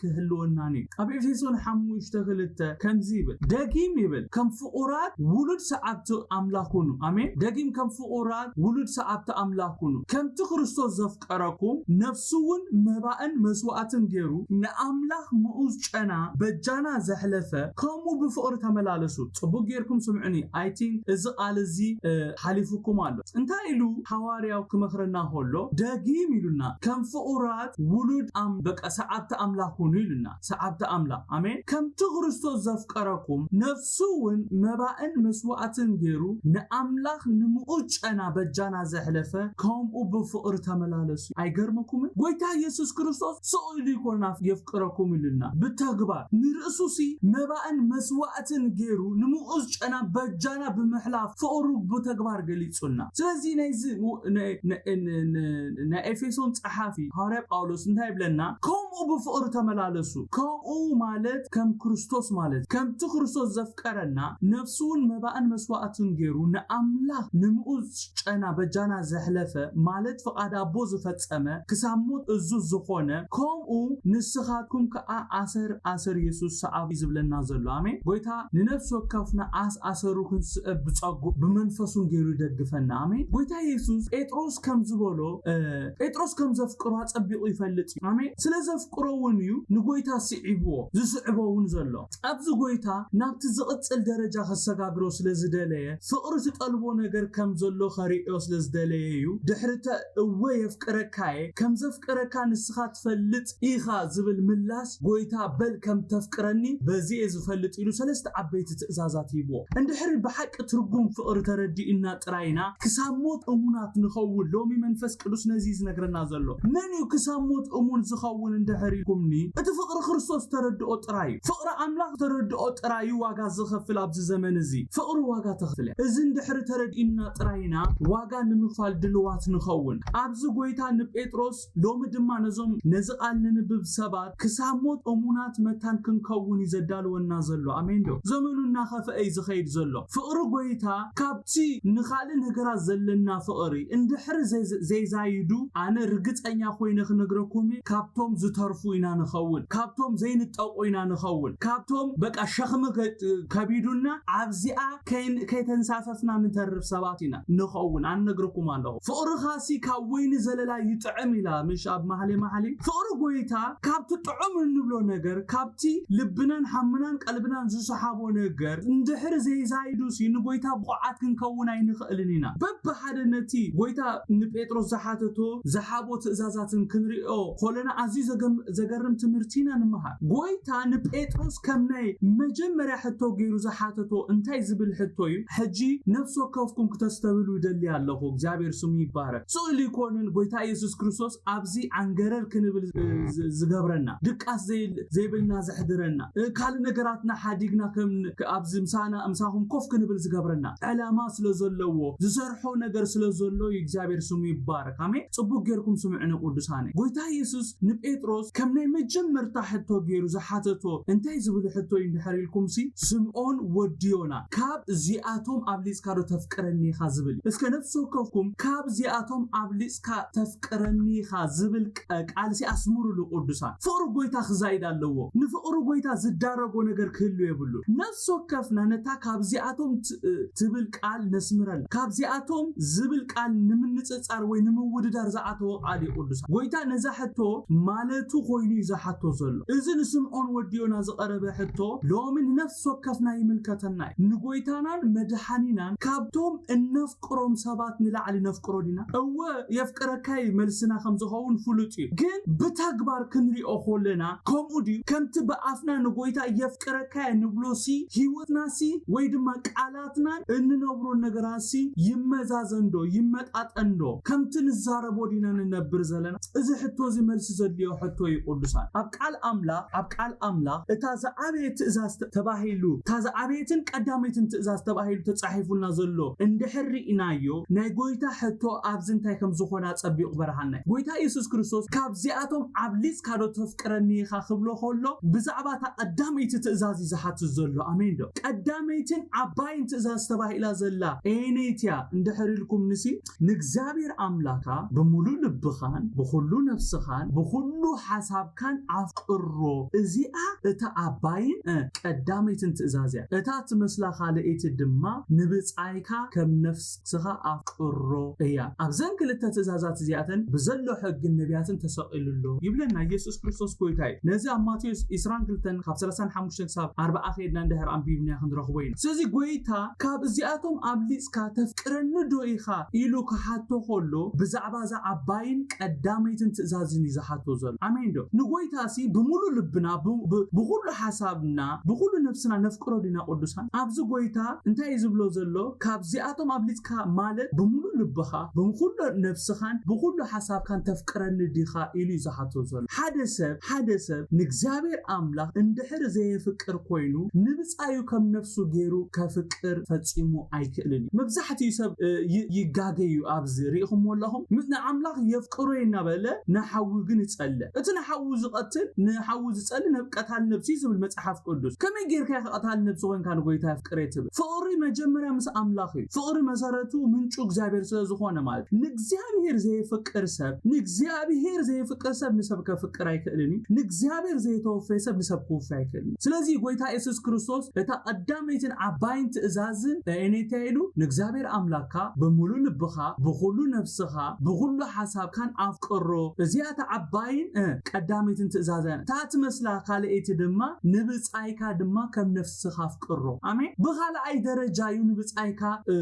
ኣይክህልወናን እዩ። ኣብ ኤፌሶን ሓሙሽተ ክልተ ከምዚ ይብል፣ ደጊም ይብል፣ ከም ፍቑራት ውሉድ ሰዓብቲ ኣምላኽ ኩኑ። ኣሜን። ደጊም ከም ፍቑራት ውሉድ ሰዓብቲ ኣምላኽ ኩኑ። ከምቲ ክርስቶስ ዘፍቀረኩም፣ ነፍሱ እውን መባእን መስዋዕትን ገይሩ ንኣምላኽ ምኡዝ ጨና በጃና ዘሕለፈ፣ ከምኡ ብፍቕሪ ተመላለሱ። ጽቡቕ ጌርኩም ስምዑኒ። I think እዚ ቃል እዚ፣ እ፣ ሓሊፉኩም ኣሎ። እንታይ ኢሉ ሃዋርያው ክመኽረና ከሎ፣ ደጊም ኢሉና፣ ከም ፍቑራት ውሉድ ኣም-፣ በቃ ሰዓብቲ ኣምላኽ ኩኑ ኢሉና። ሰዓብቲ ኣምላኽ። ኣሜን። ከምቲ ክርስቶስ ዘፍቀረኩም፣ ነፍሱ እውን መባእን መስዋዕትን ገይሩ ንኣምላኽ ንምኡዝ ጨና በጃና ዘሕለፈ፣ ከምኡ ብፍቕሪ ተመላለሱ። ኣይገርመኩምን? ጎይታ የሱስ ክርስቶስ ስቕ ኢሉ ይኮና የፍቅረኩም ኢሉና። ብተግባር ንርእሱሲ መባእን መስዋዕትን ገይሩ ንምኡዝ ጨና በጃና ብምሕላፍ ፍቕሩ ብተግባር ገሊጹልና። ስለዚ ናይዚ ው-፣ ናይ፣ ናይ፣ ን-፣ ን-፣ ናይ ኤፌሶን ጸሓፊ ሃዋርያ ጳውሎስ እንታይ ይብለና? ከምኡ ብፍቕሪ ተመላለሱ። ከምኡ ማለት ከም ክርስቶስ ማለት፣ ከምቲ ክርስቶስ ዘፍቀረና፣ ነፍሱ እውን መባእን መስዋዕትን ገይሩ ንኣምላኽ ንምኡዝ ጨና በጃና ዘሕለፈ፣ ማለት ፍቓድ ኣቦ ዝፈጸመ፣ ክሳብ ሞት እዙዝ ዝኾነ፣ ከምኡ ንስኻትኩም ከኣ ኣሰር ኣሰር የሱስ ሰዓቡ እዩ ዝብለና ዘሎ። ኣሜን። ጎይታ ንነፍሲ ወከፍና ኣስ ኣሰሩ ክንስዕብ ብጸጉ ብመንፈሱን ገይሩ ይደግፈና። ኣሜን። ጎይታ የሱስ ጴጥሮስ ከም ዝበሎ፣ እ፣ ጴጥሮስ ከም ዘፍቅሮ ኣጸቢቑ ይፈልጥ እዩ። ኣሜን። ስለ ዘፍቅሮ እውን እዩ ንጎይታ ስዒብዎ፣ ዝስዕቦ እውን ዘሎ። ኣብዚ ጎይታ ናብቲ ዝቕጽል ደረጃ ከሰጋግሮ ስለ ዝደለየ፣ ፍቕሪ ትጠልቦ ነገር ከም ዘሎ ከርእዮ ስለ ዝደለየ እዩ። ድሕሪ እተ እወ የፍቅረካ እየ፣ ከም ዘፍቅረካ ንስኻ ትፈልጥ ኢኻ ዝብል ምላስ፣ ጎይታ በል ከም ተፍቅረኒ በዚ እየ ዝፈልጥ ኢሉ ሰለስተ ዓበይቲ ትእዛዛት ሂብዎ። እንድሕሪ ብሓቂ ትርጉም ፍቕሪ ተረዲእና ጥራይና ክሳብ ሞት እሙናት ንኸውን። ሎሚ መንፈስ ቅዱስ ነዚ እዩ ዝነግረና ዘሎ። መን እዩ ክሳብ ሞት እሙን ዝኸውን እንድሕር ኢልኩምኒ፣ እቲ ፍቕሪ ክርስቶስ ተረድኦ ጥራይ እዩ። ፍቕሪ ኣምላኽ ተረድኦ ጥራይ እዩ ዋጋ ዝኸፍል ኣብዚ ዘመን እዚ። ፍቕሪ ዋጋ ተኽፍል እያ። እዚ እንድሕሪ ተረዲእና ጥራይና ዋጋ ንምኽፋል ድልዋት ንኸውን። ኣብዚ ጎይታ ንጴጥሮስ፣ ሎሚ ድማ ነዞም ነዚ ቃል ንንብብ ሰባት ክሳብ ሞት እሙናት መታን ክንከውን እዩ ዘዳልወና ዘሎ። ኣሜን ዶ? ዘመኑ እናኸፍአ እዩ ዝኸይድ ዘሎ። ፍቕሪ ጎይታ ካብቲ ንኻልእ ነገራት ዘለና ፍቕሪ እንድሕሪ ዘይ-፣ ዘይዛይዱ፣ ኣነ ርግጸኛ ኮይነ ክነግረኩም እየ፣ ካብቶም ዝተርፉ ኢና ንኸውን፣ ካብቶም ዘይንጠቑ ኢና ንኸውን፣ ካብቶም በቃ ሸኽሚ ከ-፣ ከቢዱና ኣብዚኣ ከይን-፣ ከይተንሳፈፍና ንተርፍ ሰባት ኢና ንኸውን። ኣነግረኩም ኣለኹ። ፍቕርኻሲ ካብ ወይኒ ዘለላ ይጥዕም ኢላ፣ ምሽ ኣብ መሓሌ መሓሌ። ፍቕሪ ጎይታ ካብቲ ጥዑም እንብሎ ነገር፣ ካብቲ ልብናን ሓምናን ቀልብናን ዝሰሓቦ ነገር እንድሕር ዘይዛይዱሲ ንጎይታ ብቑዓት ክንከውን ኣይንኽእልን ኢና። በብሓደ ነቲ ጎይታ ንጴጥሮስ ዝሓተቶ ዝሓቦ ትእዛዛትን ክንሪኦ ኮለና ኣዝዩ ዘገም-፣ ዘገርም ትምህርቲ ኢና ንምሃር። ጎይታ ንጴጥሮስ ከም ናይ መጀመርያ ሕቶ ገይሩ ዝሓተቶ እንታይ ዝብል ሕቶ እዩ? ሕጂ ነፍሲ ወከፍኩም ክተስተብህሉ ይደሊ ኣለኹ። እግዚኣብሔር ስሙ ይባረክ። ስእሊ ይኮንን ጎይታ ኢየሱስ ክርስቶስ ኣብዚ ዓንገረር ክንብል ዝ-፣ ዝ-፣ ዝገብረና፣ ድቃስ ዘይ-፣ ዘይብልና ዘሕድረና፣ እ፣ ካልእ ነገራትና ሓዲግና ከም ን-፣ ክ-፣ ኣብዚ ምሳና፣ ምሳኹም ኮፍ ክንብል ዝገብረና ዕላማ ስለ ዘለዎ፣ ዝሰርሖ ነገር ስለ ዘሎ እዩ። እግዚኣብሔር ስሙ ይባረክ። ኣሜን። ጽቡቅ ጌርኩም ስምዑኒ ቅዱሳነይ። ጎይታ ኢየሱስ ንጴጥሮስ ጴጥሮስ ከም ናይ መጀመርታ ሕቶ ገይሩ ዝሓተቶ እንታይ ዝብል ሕቶ እዩ እንድሕር ኢልኩም ሲ፣ ስምዖን ወዲ ዮና፣ ካብ እዚኣቶም ኣብሊጽካ ዶ ተፍቅረኒ ኢኻ ዝብል እዩ። እስከ ነፍሲ ወከፍኩም ካብ እዚኣቶም ኣብሊጽካ ተፍቅረኒ ኢኻ ዝብል ቀ-፣ ቃል ሲ ኣስምሩሉ ቅዱሳን። ፍቕሪ ጎይታ ክዛይድ ኣለዎ። ንፍቕሪ ጎይታ ዝዳረጎ ነገር ክህሉ የብሉ። ነፍሲ ወከፍና ነታ ካብዚኣቶም ት-፣ ትብል ቃል ነስምረላ። ካብዚኣቶም ዝብል ቃል ንምንጽጻር ወይ ንምውድዳር ዝኣተወ ቃል እዩ ቅዱሳን። ጎይታ ነዛ ሕቶ ማለቱ ኮይኑ እዩ ዝሓቶ ዘሎ። እዚ ንስምዖን ወዲ ዮና ዝቐረበ ሕቶ ሎሚ ንነፍሲ ወከፍና ይምልከተና እዩ። ንጎይታናን መድሓኒናን ካብቶም እነፍቅሮም ሰባት ንላዕሊ ነፍቅሮ ዲና? እወ የፍቅረካ እዩ መልስና ከም ዝኸውን ፍሉጥ እዩ። ግን ብተግባር ክንሪኦ ከለና ከምኡ ድዩ? ከምቲ ብኣፍና ንጎይታ የፍቅረካ እየ ንብሎ ሲ ህይወትና ሲ ወይ ድማ ቃላትናን እንነብሮ ነገራት ሲ ይመዛዘን ዶ ይመጣጠን ዶ? ከምቲ ንዛረቦ ዲና ንነብር ዘለና? እዚ ሕቶ እዚ መልሲ ዘድልዮ ሕቶ እዩ ቅዱሳን። ኣብ ቃል ኣምላኽ፣ ኣብ ቃል ኣምላኽ እታ ዝዓበየ ትእዛዝ ተ-፣ ተባሂሉ፣ እታ ዝዓበየትን ቀዳመይትን ትእዛዝ ተባሂሉ ተጻሒፉልና ዘሎ እንድሕር ርኢናዮ፣ ናይ ጎይታ ሕቶ ኣብዚ እንታይ ከም ዝኾነ ኣጸቢቑ በርሃልና እዩ። ጎይታ የሱስ ክርስቶስ ካብዚኣቶም ኣብሊጽካ ዶ ተፍቅረኒ ኢኻ ክብሎ ከሎ ብዛዕባ እታ ቀዳመይቲ ትእዛዝ እዩ ዝሓትት ዘሎ። ኣሜን ዶ? ቀዳመይትን ዓባይን ትእዛዝ ተባሂላ ዘላ ኣየነይቲ እያ እንድሕር ኢልኩም ንሲ፣ ንእግዚኣብሔር ኣምላኻ ብምሉእ ልብኻን ብኹሉ ነፍስኻን ብኹሉ ሓሳብካን ኣፍቅሮ። እዚኣ እታ ዓባይን፣ እ፣ ቀዳመይትን ትእዛዝ እያ። እታ ትመስላ ካልኣይቲ ድማ ንብጻይካ ከም ነፍስኻ ኣፍቅሮ እያ። ኣብዘን ክልተ ትእዛዛት እዚኣተን ብዘሎ ሕግን ነቢያትን ተሰቒሉ ኣሎ ይብለና ኢየሱስ ክርስቶስ ጎይታ እዩ። ነዚ ኣብ ማቴዎስ ዕስራን ክልተን ካብ ሰላሳን ሓሙሽተን ክሳብ ኣርብዓ ከይድና እንድሕር ኣንቢብና ክንረኽቦ ኢና። ስለዚ ጎይታ ካብ እዚኣቶም ኣብሊጽካ ተፍቅረኒ ዶ ኢኻ ኢሉ ክሓቶ ከሎ ብዛዕባ እዛ ዓባይን ቀዳመይትን ትእዛዝን እዩ ዝሓቶ ዘሎ። ኣሜን ዶ? ንጎይታ ሲ ብምሉእ ልብና፣ ብ-፣ ብ-፣ ብኹሉ ሓሳብና፣ ብኹሉ ነፍስና ነፍቅሮ ዲና ቅዱሳን? ኣብዚ ጎይታ እንታይ እዩ ዝብሎ ዘሎ? ካብዚኣቶም ኣብሊጽካ ማለት ብምሉእ ልብኻ፣ ብኹሉ ነፍስኻን ብኹሉ ሓሳብካን ተፍቅረኒ ዲኻ ኢሉ እዩ ዝሓቶ ዘሎ። ሓደ ሰብ፣ ሓደ ሰብ ንእግዚኣብሔር ኣምላኽ እንድሕር ዘየፍቅር ኮይኑ ንብጻዩ ከም ነፍሱ ገይሩ ከፍቅር ፈጺሙ ኣይክእልን እዩ። መብዛሕትኡ ሰብ፣ እ፣ ይ-፣ ይጋገ እዩ። ኣብዚ ርኢኹምዎ ኣለኹም? ም-፣ ንኣምላኽ የፍቅሮ እናበለ ንሓዊ ግን ይጸልእ። እቲ ንሓዊ ዝቐትል፣ ንሓዊ ዝጸልእ ነብ-፣ ቀታል ነብሲ ዝብል መጽሓፍ ቅዱስ። ከመይ ጌርካ ኢኻ ቀታል ነብሲ ኮይንካ ንጎይታ የፍቅር እየ ትብል? ፍቕሪ መጀመርያ ምስ ኣምላኽ እዩ። ፍቕሪ መሰረቱ ምንጩ እግዚኣብሔር ስለ ዝኾነ ማለት እዩ። ንእግዚኣብሔር ዘየፍቅር ሰብ፣ ንእግዚኣብሔር ዘየፍቅር ሰብ ንሰብ ከፍቅር ኣይክእልን እዩ። ንእግዚኣብሔር ዘየተወፈየ ሰብ ንሰብ ክውፈ ኣይክእልን እዩ። ስለዚ ጎይታ የሱስ ክርስቶስ እታ ቀዳመይትን ዓባይን ትእዛዝን እንታይ ኢሉ? ንእግዚኣብሔር ኣምላኽካ ብምሉእ ልብኻ፣ ብኹሉ ነፍስኻ፣ ብኹሉ ሓሳብካን ኣፍቅሮ። እዚኣ እታ ዓባይን፣ እ፣ ቀዳመይትን ትእዛዝን። እታ ትመስላ ካልኣይቲ ድማ ንብጻይካ ድማ ከም ነፍስኻ ኣፍቅሮ። ኣሜን። ብኻልኣይ ደረጃ እዩ ንብጻይካ፣ እ፣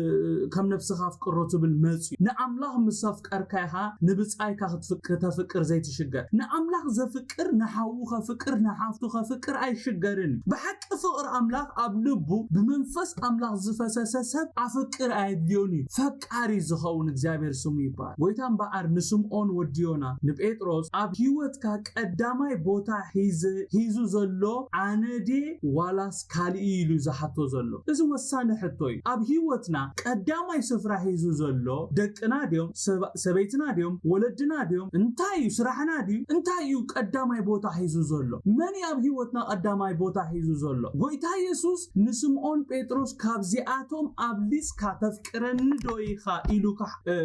ከም ነፍስኻ ኣፍቅሮ ትብል መጽዩ። ንኣምላኽ ምስ ኣፍቀርካ ኢኻ ንብጻይካ ክትፍቅ-፣ ከተፍቅር ዘይትሽገር። ንኣምላኽ ዘፍቅር ንሓዉ ከፍቅር ንሓፍቱ ከፍቅር ኣይሽገርን እዩ። ብሓቂ ፍቕሪ ኣምላኽ ኣብ ልቡ ብመንፈስ ኣምላኽ ዝፈሰሰ ሰብ ኣፍቅር ኣየድልዮን እዩ። ፈቃሪ ዝኸውን እግዚኣብሔር ስሙ ይበሃል። ጎይታ እምበኣር ንስምዖን ወዲ ዮና ንጴጥሮስ ኣብ ህይወትካ ቀዳማይ ቦታ ሒዘ-፣ ሒዙ ዘሎ ኣነ ድየ ዋላስ ካልእ ኢሉ ዝሓቶ ዘሎ? እዚ ወሳኒ ሕቶ እዩ። ኣብ ህይወትና ቀዳማይ ስፍራ ሒዙ ዘሎ ደቅና ድዮም? ሰባ-፣ ሰበይትና ድዮም? ወለድና ድዮም? እንታይ እዩ? ስራሕና ድዩ? እንታይ እዩ ቀዳማይ ቦታ ሒዙ ዘሎ? መን እዩ ኣብ ህይወትና ቀዳማይ ቦታ ሒዙ ዘሎ? ጎይታ የሱስ ንስምዖን ጴጥሮስ ካብዚኣቶም ኣብሊጽካ ተፍቅረኒ ዶ ኢኻ ኢሉ ከ-፣ እ፣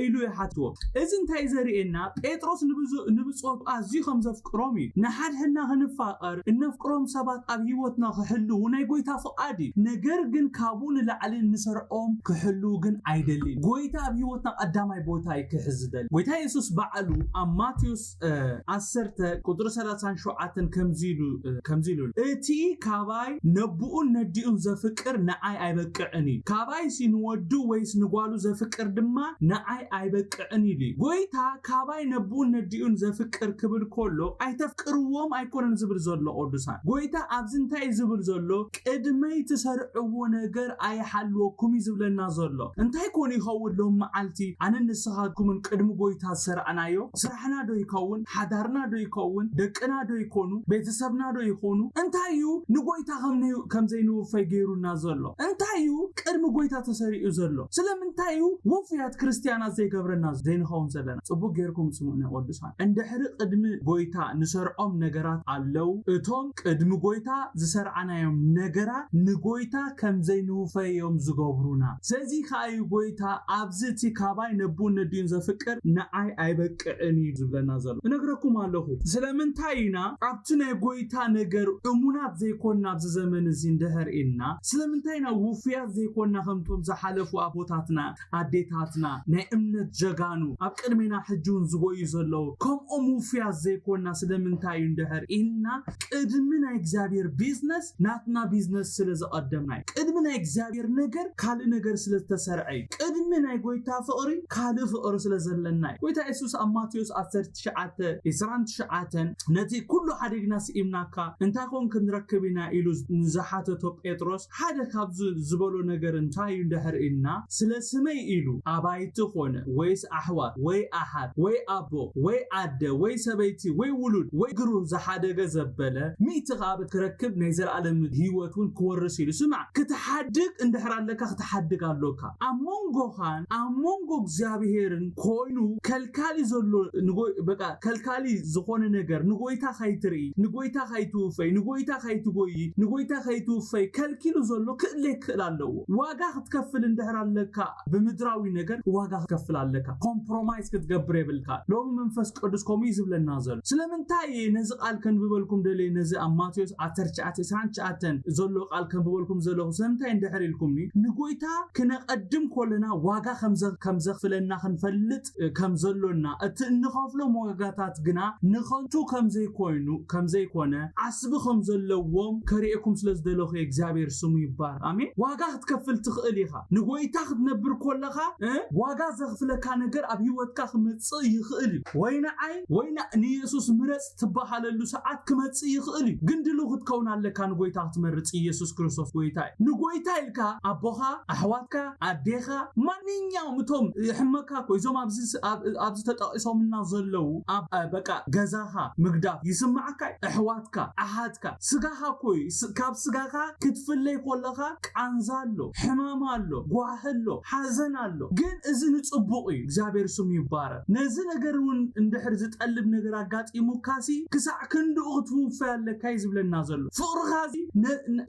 ኢሉ ይሓትዎ። እዚ እንታይ ዘርእየና? ጴጥሮስ ንብዙ-፣ ንብጾቱ ኣዝዩ ከም ዘፍቅሮም እዩ። ንሓድሕድና ክንፋቐር፣ እነፍቅሮም ሰባት ኣብ ህይወትና ክህልዉ ናይ ጎይታ ፍቓድ እዩ። ነገር ግን ካብኡ ንላዕሊ እንሰርዖም ክህልዉ ግን ኣይደልን። ጎይታ ኣብ ህይወትና ቀዳማይ ቦታ እዩ ክሕዝ ዝደሊ። ጎይታ የሱስ ባዕሉ ኣብ ማቴዎስ፣ እ፣ ዓሰርተ ቁጽሪ ሰላሳን ሸውዓተን ከምዚ ኢሉ፣ እ፣ ከምዚ ኢሉ፣ "እቲ ካባይ ነብኡን ነዲኡን ዘፍቅር ንዓይ ኣይበቅዕን እዩ። ካባይሲ ንወዱ ወይስ ንጓሉ ዘፍቅር ድማ ንዓይ ኣይበቅዕን" ኢሉ እዩ። ጎይታ ካባይ ነብኡን ነዲኡን ዘፍቅር ክብል ከሎ ኣይተፍቅርዎም ኣይኮነን ዝብል ዘሎ ቅዱሳን። ጎይታ ኣብዚ እንታይ እዩ ዝብል ዘሎ? ቅድመይ ትሰርዕዎ ነገር ኣይሓልወኩም እዩ ዝብለና ዘሎ። እንታይ ኮን ይኸውን ሎም መዓልቲ ኣነ ንስኻትኩምን ቅድሚ ጎይታ ዝሰርዕናዮ? ስራሕና ዶ ይኸውን? ሓዳርና ዶ ይኸውን? ደቅና ዶ ይኮኑ? ቤተሰብና ዶ ይኾኑ? እንታይ እዩ ንጎይታ ከም ን-፣ ከም ዘይንውፈይ ገይሩና ዘሎ? እንታይ እዩ ቅድሚ ጎይታ ተሰሪዑ ዘሎ? ስለምንታይ እዩ ውፉያት ክርስትያናት ዘይገብረና ዘይንኸውን ዘለና? ጽቡቅ ጌርኩም ስምዑኒ ቅዱሳን። እንድሕሪ ቅድሚ ጎይታ ንሰርዖም ነገራት ኣለዉ። እቶም ቅድሚ ጎይታ ዝሰርዓናዮም ነገራት ንጎይታ ከም ዘይንውፈዮም ዝገብሩና። ስለዚ ከኣ እዩ ጎይታ፣ "ኣብዚ እቲ ካባይ ነቡን ነዲኡን ዘፍቅር ንዓይ ኣይበቅዕን እዩ" ዝብለና ዘሎ። እነግረኩም ኣለኹ። ስለምንታይ ኢና ኣብቲ ናይ ጎይታ ነገር እሙናት ዘይኮንና ኣብዚ ዘመን እዚ እንድሕር ኢልና? ስለምንታይ ኢና ውፉያት ዘይኮንና ከምቶም ዝሓለፉ ኣቦታትና ኣዴታትና፣ ናይ እምነት ጀጋኑ፣ ኣብ ቅድሜና ሕጂ እውን ዝጎዩ ዘለዉ፣ ከምኦም ውፉያት ዘይኮንና ስለምንታይ እዩ እንድሕር ኢልና፣ ቅድሚ ናይ እግዚኣብሔር ቢዝነስ ናትና ቢዝነስ ስለ ዘቐደምና እዩ። ቅድሚ ናይ እግዚኣብሔር ነገር ካልእ ነገር ስለ ዝተሰርዐ እዩ። ቅድሚ ናይ ጎይታ ፍቕሪ ካልእ ፍቕሪ ስለ ዘለና እዩ። ጎይታ የሱስ ኣብ ማቴዎስ ዓሰርተ ትሽዓተ፣ ዕስራን ትሽዓተን፣ "ነቲ ኩሉ ሓዲግና ስኢምናካ እንታይ ኮን ክንረክብ ኢና?" ኢሉ ንዝሓተቶ ጴጥሮስ፣ ሓደ ካብ ዝ-፣ ዝበሎ ነገር እንታይ እዩ እንድሕር ኢልና፣ ስለ ስመይ ኢሉ ኣባይቲ ኮነ፣ ወይስ ኣሕዋት፣ ወይ ኣሓት፣ ወይ ኣቦ፣ ወይ ኣደ፣ ወይ ሰበይቲ፣ ወይ ውሉድ፣ ወይ ግሩ ዝሓደገ ዘበለ፣ ሚእቲ ከኣ ክረክብ ናይ ዘለኣለም ህይወት እውን ክወርስ ኢሉ። ስማዕ፣ ክትሓድግ እንድሕር ኣለካ፣ ክትሓድግ ኣሎካ። ኣብ መንጎኻን ኣብ መንጎ እግዚኣብሔርን ኮይኑ ከልካሊ ዘሎ ንጎይ-፣ በቃ ከልካሊ ዝኾነ ነገር ንጎይታ ካይትርኢ፣ ንጎይታ ካይትውፈይ፣ ንጎይታ ካይትጎይ፣ ንጎይታ ካይትውፈይ ከልኪሉ ዘሎ ክእለ ክእል ኣለዎ። ዋጋ ክትከፍል እንድሕር ኣለካ ብምድራዊ ነገር ዋጋ ክትከፍል ኣለካ። ኮምፕሮማይዝ ክትገብር የብልካ። ሎሚ መንፈስ ቅዱስ ከምኡ እዩ ዝብለና ዘሎ። ስለምንታይ እየ ነዚ ቃል ከንብበልኩም ደልየ? ነዚ ኣብ ማቴዎስ ዓሰርተ ትሽዓተ ዕስራን ትሽዓተን ዘሎ ቃል ከንብበልኩም ዘለኹ ስለምንታይ እንድሕር ኢልኩምኒ፣ ንጎይታ ክነቐድም ከለና ዋጋ ከም ዘ-፣ ከም ዘኽፍለና ክንፈልጥ ከም ዘሎና፣ እቲ እንኸፍሎም ዋጋታት ግና ንኸንቱ ከም ዘይኮይኑ፣ ከም ዘይኮነ፣ ዓስቢ ከም ዘለዎም ከርእየኩም ስለ ዝደለኹ እየ። እግዚኣብሔር ስሙ ይባረክ። ኣሜን። ዋጋ ክትከፍል ትኽእል ኢኻ። ንጎይታ ክትነብር ከለኻ፣ እ፣ ዋጋ ዘኽፍለካ ነገር ኣብ ህይወትካ ክመጽእ ይኽእል እዩ። ወይ ንዓይ፣ ወይ ን-፣ ንየሱስ ምረጽ ትበሃለሉ ሰዓት ክመጽእ ይኽእል እዩ። ግን ድሉው ክትከውን ኣለካ ንጎይታ ክትመርጽ። ኢየሱስ ክርስቶስ ጎይታ እዩ። ንጎይታ ኢልካ ኣቦኻ፣ ኣሕዋትካ፣ ኣዴኻ፣ ማንኛውም እቶም ይሕመካ እኮ፣ እዞም ኣብዚ ስ-፣ ኣብ-፣ ኣብዚ ተጠቂሶምልና ዘለዉ፣ ኣብ፣ እ፣ በቃ ገዛኻ ምግዳፍ ይስምዓካ እዩ። ኣሕዋትካ፣ ኣሓትካ፣ ስጋኻ እኮ እዩ። ስ-፣ ካብ ስጋኻ ክትፍለይ ከለኻ ቃንዛ ኣሎ፣ ሕማም ኣሎ፣ ጓሂ ኣሎ፣ ሓዘን ኣሎ። ግን እዚ ንጽቡቕ እዩ። እግዚኣብሔር ስሙ ይባረክ። ነዚ ነገር እውን እንድሕር ዝጠልብ ነገር ኣጋጢሙካሲ፣ ክሳዕ ክንድኡ ክትውፈይ ኣለካ እዩ ዝብለና ዘሎ። ፍቕርኻ እዚ ነ-፣ ነ-፣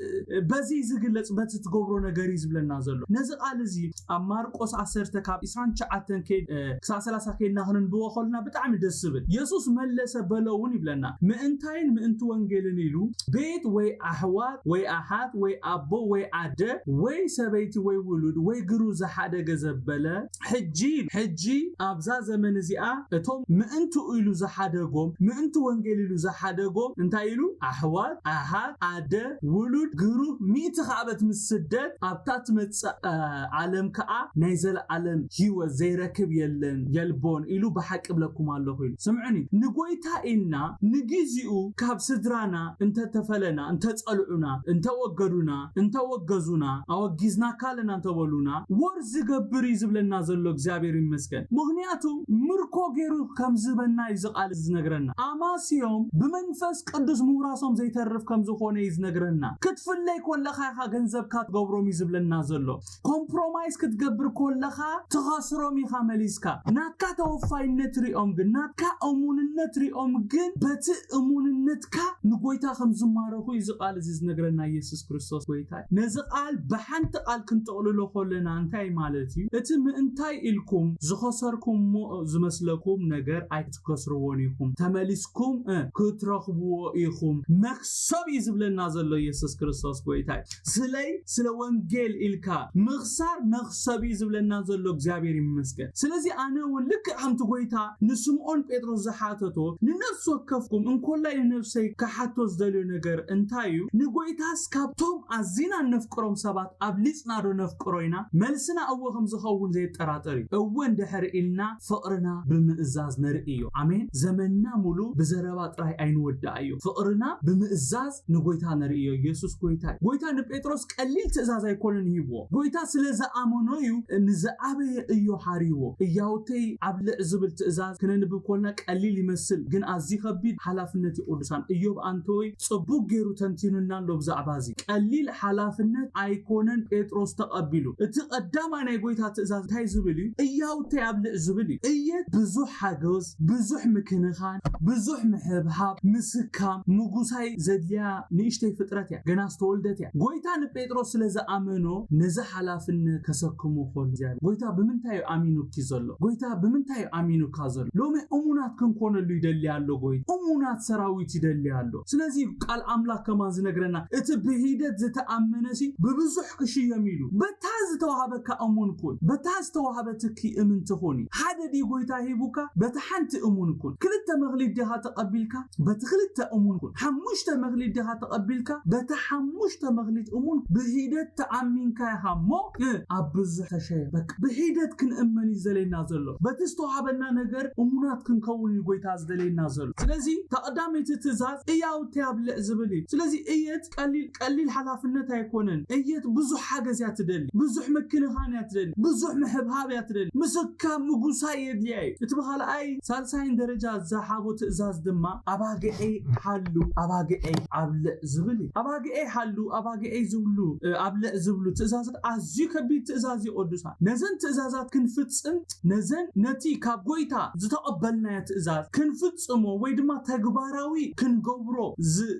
በዚ ዝግለጽ፣ በቲ ትገብሮ ነገር እዩ ዝብለና ዘሎ። ነዚ ቃል እዚ ኣብ ማርቆስ ዓሰርተ ካብ ዕስራን ትሽዓተን ከይድ-፣ እ፣ ክሳዕ ሰላሳ ከይድና ክንንብቦ ከለና ብጣዕሚ ደስ ዝብል። የሱስ መለሰ በሎ እውን ይብለና፣ ምእንታይን ምእንቲ ወንጌልን ኢሉ ቤት ወይ ኣሕዋት ወይ ኣሓት ወይ ኣቦ ወይ ኣደ ወይ ሰበይቲ ወይ ውሉድ ወይ ግሩ ዝሓደገ ዘበለ፣ ሕጂ፣ ሕጂ ኣብዛ ዘመን እዚኣ እቶም ምእንትኡ ኢሉ ዝሓደጎም፣ ምእንቲ ወንጌል ኢሉ ዝሓደጎም፣ እንታይ ኢሉ? ኣሕዋት፣ ኣሓት፣ ኣደ፣ ውሉድ፣ ግሩ፣ ሚእቲ ከኣ በት ምስ ስደት ኣብታ ትመጽእ፣ እ፣ ዓለም ከኣ ናይ ዘለኣለም ህይወት ዘይረክብ የለን፣ የልቦን ኢሉ ብሓቂ እብለኩም ኣለኹ ኢሉ። ስምዑኒ፣ ንጎይታ ኢልና ንግዜኡ ካብ ስድራና እንተተፈለና፣ እንተጸልዑና፣ እንተወገዱና፣ እንተወገዙና፣ ኣወጊዝናካ ኣለና እንተበሉና፣ ወር ዝገብር እዩ ዝብለና ዘሎ። እግዚኣብሔር ይመስገን። ምኽንያቱ ምርኮ ገይሩ ከም ዝህበና እዩ እዚ ቃል እዚ ዝነግረና። ኣማስዮም ብመንፈስ ቅዱስ ምውራሶም ዘይተርፍ ከም ዝኾነ እዩ ዝነግረና። ክትፍለይ ኮለኻ ኢኻ ገንዘብካ ትገብሮም እዩ ዝብለና ዘሎ። ኮምፕሮማይዝ ክትገብር ኮለኻ ትኸስሮም ኢኻ መሊስካ። ናትካ ተወፋይነት ሪኦም ግን፣ ናትካ እሙንነት ሪኦም ግን፣ በቲ እሙንነትካ ንጎይታ ከም ዝማረኹ እዩ እዚ ቃል እዚ ዝነግረና ኢየሱስ ክርስቶስ ጎይታ እዩ። ነዚ ቃል ብሓንቲ ቃል ክንጠቕልሎ ኮለና እንታይ ማለት እዩ? እቲ ምእንታይ ኢልኩም ዝኸሰርኩምዎ ዝመስለኩም ነገር ኣይትከስርዎን ኢኹም። ተመሊስኩም፣ እ፣ ክትረኽብዎ ኢኹም። መክሰብ እዩ ዝብለና ዘሎ ኢየሱስ ክርስቶስ ጎይታ እዩ። ስለይ ስለ ወንጌል ኢልካ ምኽሳር መኽሰብ እዩ ዝብለና ዘሎ። እግዚኣብሔር ይመስገን። ስለዚ ኣነ እውን ልክዕ ከምቲ ጎይታ ንስምዖን ጴጥሮስ ዝሓተቶ፣ ንነፍሲ ወከፍኩም እንኮላይ ንነፍሰይ ክሓቶ ዝደልዮ ነገር እንታይ እዩ? ንጎይታስ ካብቶም ኣዚና እነፍቅሮም ሰባት ኣብሊጽና ዶ ነፍቅሮ ኢና? መልስና እወ ከም ዝኸውን ዘየጠራጥር እዩ። እወ እንድሕር ኢልና ፍቕርና ብምእዛዝ ነርኢ እዩ። ኣሜን። ዘመንና ሙሉ ብዘረባ ጥራይ ኣይንወድኣ እዩ። ፍቕርና ብምእዛዝ ንጎይታ ነርኢ እዩ። ኢየሱስ ጎይታ እዩ። ጎይታ ንጴጥሮስ ቀሊል ትእዛዝ ኣይኮነን ሂብዎ። ጎይታ ስለ ዝኣመኖ እዩ፣ ንዝኣበየ እዮ ሓርይዎ። እያውተይ ኣብልዕ ዝብል ትእዛዝ ክነንብብ ኮልና ቀሊል ይመስል፣ ግን ኣዝዩ ከቢድ ሓላፍነት እዩ። ቅዱሳን፣ እዮብ ኣንቶይ ጽቡቅ ገይሩ ተንቲኑልና ኣሎ ብዛዕባ እዚ። ቀሊል ሓላፍነት ኣይኮነን ጴጥሮስ ተቐቢሉ። እቲ ቀዳማይ ናይ ጎይታ ትእዛዝ እንታይ ዝብል እዩ? እያውተይ ኣብልዕ ዝብል እዩ። እየ ብዙሕ ሓገዝ፣ ብዙሕ ምክር ምክንኻን፣ ብዙሕ ምሕብሃብ፣ ምስካም፣ ምጉሳይ ዘድልያ ንእሽተይ ፍጥረት እያ። ገና ዝተወልደት እያ። ጎይታ ንጴጥሮስ ስለ ዝኣመኖ ነዚ ሓላፍነት ከሰክሞ ከሎ እግዚኣብሔር፣ ጎይታ ብምንታይ እዩ ኣሚኑኪ ዘሎ? ጎይታ ብምንታይ እዩ ኣሚኑካ ዘሎ? ሎሚ እሙናት ክንኮነሉ ይደሊ ኣሎ። ጎይታ እሙናት ሰራዊት ይደሊ ኣሎ። ስለዚ ቃል ኣምላኽ ከማን ዝነግረና እቲ ብሂደት ዝተኣመነሲ ብብዙሕ ክሽየም ኢሉ። በታ ዝተዋህበካ እሙን ኩን። በታ ዝተዋህበትኪ እምንቲ ኩኒ። ሓደ ድዩ ጎይታ ሂቡካ? በታ ሓንቲ እሙን ኩን። ክልተ መኽሊት ዲኻ ተቐቢልካ? በቲ ክልተ እሙን ኩን። ሓሙሽተ መኽሊት ዲኻ ተቐቢልካ? በታ ሓሙሽተ መኽሊት እሙን። ብሂደት ተኣሚንካ ኢኻ እሞ፣ እ፣ ኣብ ብዙሕ ተሸየም። በቃ ብሂደት ክንእመን እዩ ዝደልየና ዘሎ። በቲ ዝተዋህበና ነገር እሙናት ክንከውን እዩ ጎይታ ዝደልየና ዘሎ። ስለዚ እታ ቀዳመይቲ ትእዛዝ እያውቲ ኣብልዕ ዝብል እዩ። ስለዚ እየት ቀሊል፣ ቀሊል ሓላፍነት ኣይኮነን። እየት ብዙሕ ሓገዝ እያ ትደሊ፣ ብዙሕ ምክንኻን እያ ትደሊ፣ ብዙሕ ምሕብሃብ እያ ትደሊ። ምስካም ምጉሳይ የድልያ እዩ። እቲ ብኻልኣይ ሳልሳይን ደረጃ ዝሃቦ ትእዛዝ ድማ ኣባግዐይ ሓሉ፣ ኣባግዐይ ኣብልዕ ዝብል እዩ። ኣባግዐይ ሓሉ፣ ኣባግዐይ ዝብሉ፣ እ፣ ኣብልዕ ዝብሉ ትእዛዛት ኣዝዩ ከቢድ ትእዛዝ እዩ ቅዱሳን። ነዘን ትእዛዛት ክንፍጽም፣ ነዘን ነቲ ካብ ጎይታ ዝተቐበልናዮ ትእዛዝ ክንፍጽሞ ወይ ድማ ተግባራዊ ክንገብሮ ዝ-፣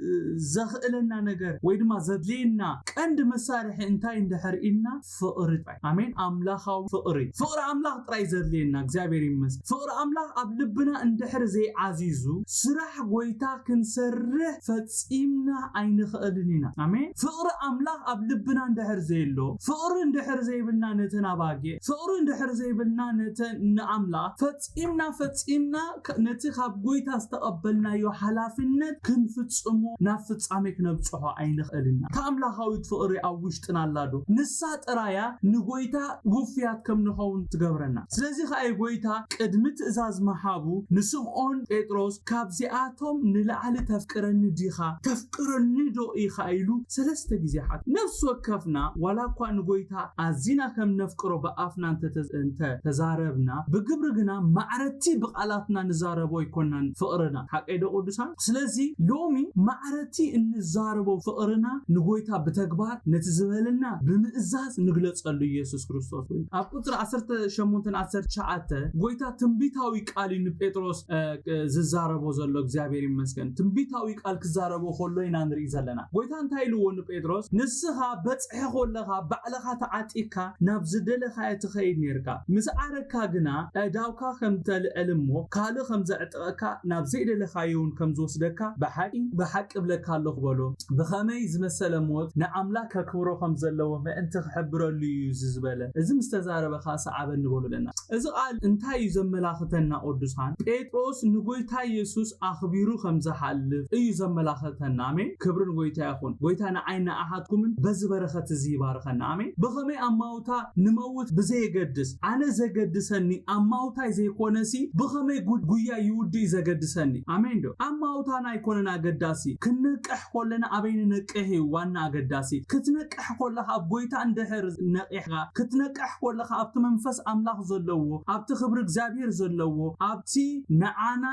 ዘኽእለና ነገር ወይ ድማ ዘድልየና ቀንዲ መሳርሒ እንታይ እንድሕር ኢልና ፍቕሪ ጥራይ። ኣሜን። ኣምላኻዊ ፍቕሪ። ፍቕሪ ኣምላኽ ጥራይ ዘድልየና። እግዚኣብሔር ይመስገን። ፍቕሪ ኣምላኽ ኣብ ልብና እንድሕር ዘይዓዚዙ ስራሕ ጎይታ ክንሰርሕ ፈጺምና ኣይንኽእልን ኢና። ኣሜን። ፍቕሪ ኣምላኽ ኣብ ልብና እንድሕር ዘየሎ፣ ፍቕሪ እንድሕር ዘይብልና ነተን ኣባጊዕ፣ ፍቕሪ እንድሕር ዘይብልና ነተን ንኣምላኽ ፈጺምና፣ ፈጺምና ከ-፣ ነቲ ካብ ጎይታ ዝተቐበልናዮ ሓላፍነት ክንፍጽሞ ናብ ፍጻሜ ክነብጽሖ ኣይንኽእልን ኢና። እታ ኣምላኻዊት ፍቕሪ ኣብ ውሽጥና ኣላ ዶ? ንሳ ጥራያ ንጎይታ ውፉያት ከም ንኸውን ትገብረና። ስለዚ ከኣ እዩ ጎይታ ቅድሚ ትእዛዝ ምሃቡ ንስምዖን ጴጥሮስ ካብዚኣቶም ንላዕሊ ተፍቅረኒ ዲኻ? ተፍቅረኒ ዶ ኢኻ? ኢሉ ሰለስተ ግዜ ሓተቶ። ነፍሲ ወከፍና ዋላ እኳ ንጎይታ ኣዚና ከም ነፍቅሮ ብኣፍና እንተ-፣ እንተ ተዛረብና፣ ብግብሪ ግና ማዕረቲ ብቓላትና ንዛረቦ ኣይኮናን ፍቕርና። ሓቀይ ዶ ቅዱሳን? ስለዚ ሎሚ ማዕረቲ እንዛረቦ ፍቕርና ንጎይታ ብተግባር ነቲ ዝበለና ብምእዛዝ ንግለጸሉ ኢየሱስ ክርስቶስ ወይ ኣብ ቁጽሪ ዓሰርተ ሸሞንተን ዓሰርተ ትሽዓተ ጎይታ ትንቢታዊ ቃል እዩ ንጴጥሮስ፣ እ፣ እ፣ ዝዛረቦ ዘሎ። እግዚኣብሔር ይመስገን። ትንቢታዊ ቃል ክዛረቦ ከሎ ኢና ንርኢ ዘለና። ጎይታ እንታይ ኢልዎ ንጴጥሮስ? "ንስኻ በጽሒ ከለኻ ባዕልኻ ተዓጢካ ናብ ዝደለኻዮ ትኸይድ ነርካ። ምስ ዓረግካ ግና ኣእዳውካ ከም ተልዕል እሞ ካልእ ከም ዘዕጥቐካ ናብ ዘይደለኻዮ እውን ከም ዝወስደካ ብሓቂ፣ ብሓቂ እብለካ ኣለኹ" በሎ። ብኸመይ ዝመሰለ ሞት ንኣምላኽ ከክብሮ ከም ዘለዎ ምእንቲ ክሕብረሉ እዩ እዚ ዝበለ። እዚ ምስ ተዛረበ ከኣ ሰዓበኒ በሎ ኣለና። እዚ ቃል እንታይ እዩ ዘመላኽተና ቅዱሳን? ጴጥሮስ ንጎይታ ኢየሱስ ኣኽቢሩ ከም ዝሓልፍ እዩ ዘመላኽተና። ኣሜን። ክብሪ ንጎይታ ይኹን። ጎይታ ንዓይ ንኣኻትኩምን በዚ በረኸት እዚ ይባርኸና። ኣሜን። ብኸመይ ኣማውታ ንመውት ብዘየገድስ፣ ኣነ ዘገድሰኒ ኣማውታይ ዘይኮነሲ ብኸመይ ጉ-፣ ጉያ ይውድእ እዩ ዘገድሰኒ። ኣሜን ዶ? ኣማውታና ኣይኮነን ኣገዳሲ። ክንነቅሕ ከለና ኣበይ ንነቅሕ እዩ ዋና ኣገዳሲ። ክትነቅሕ ከለኻ ኣብ ጎይታ እንድሕር ነቂሕካ፣ ክትነቅሕ ከለኻ ኣብቲ መንፈስ ኣምላኽ ዘለዎ፣ ኣብቲ ክብሪ እግዚኣብሔር ዘለዎ፣ ኣብቲ ንዓና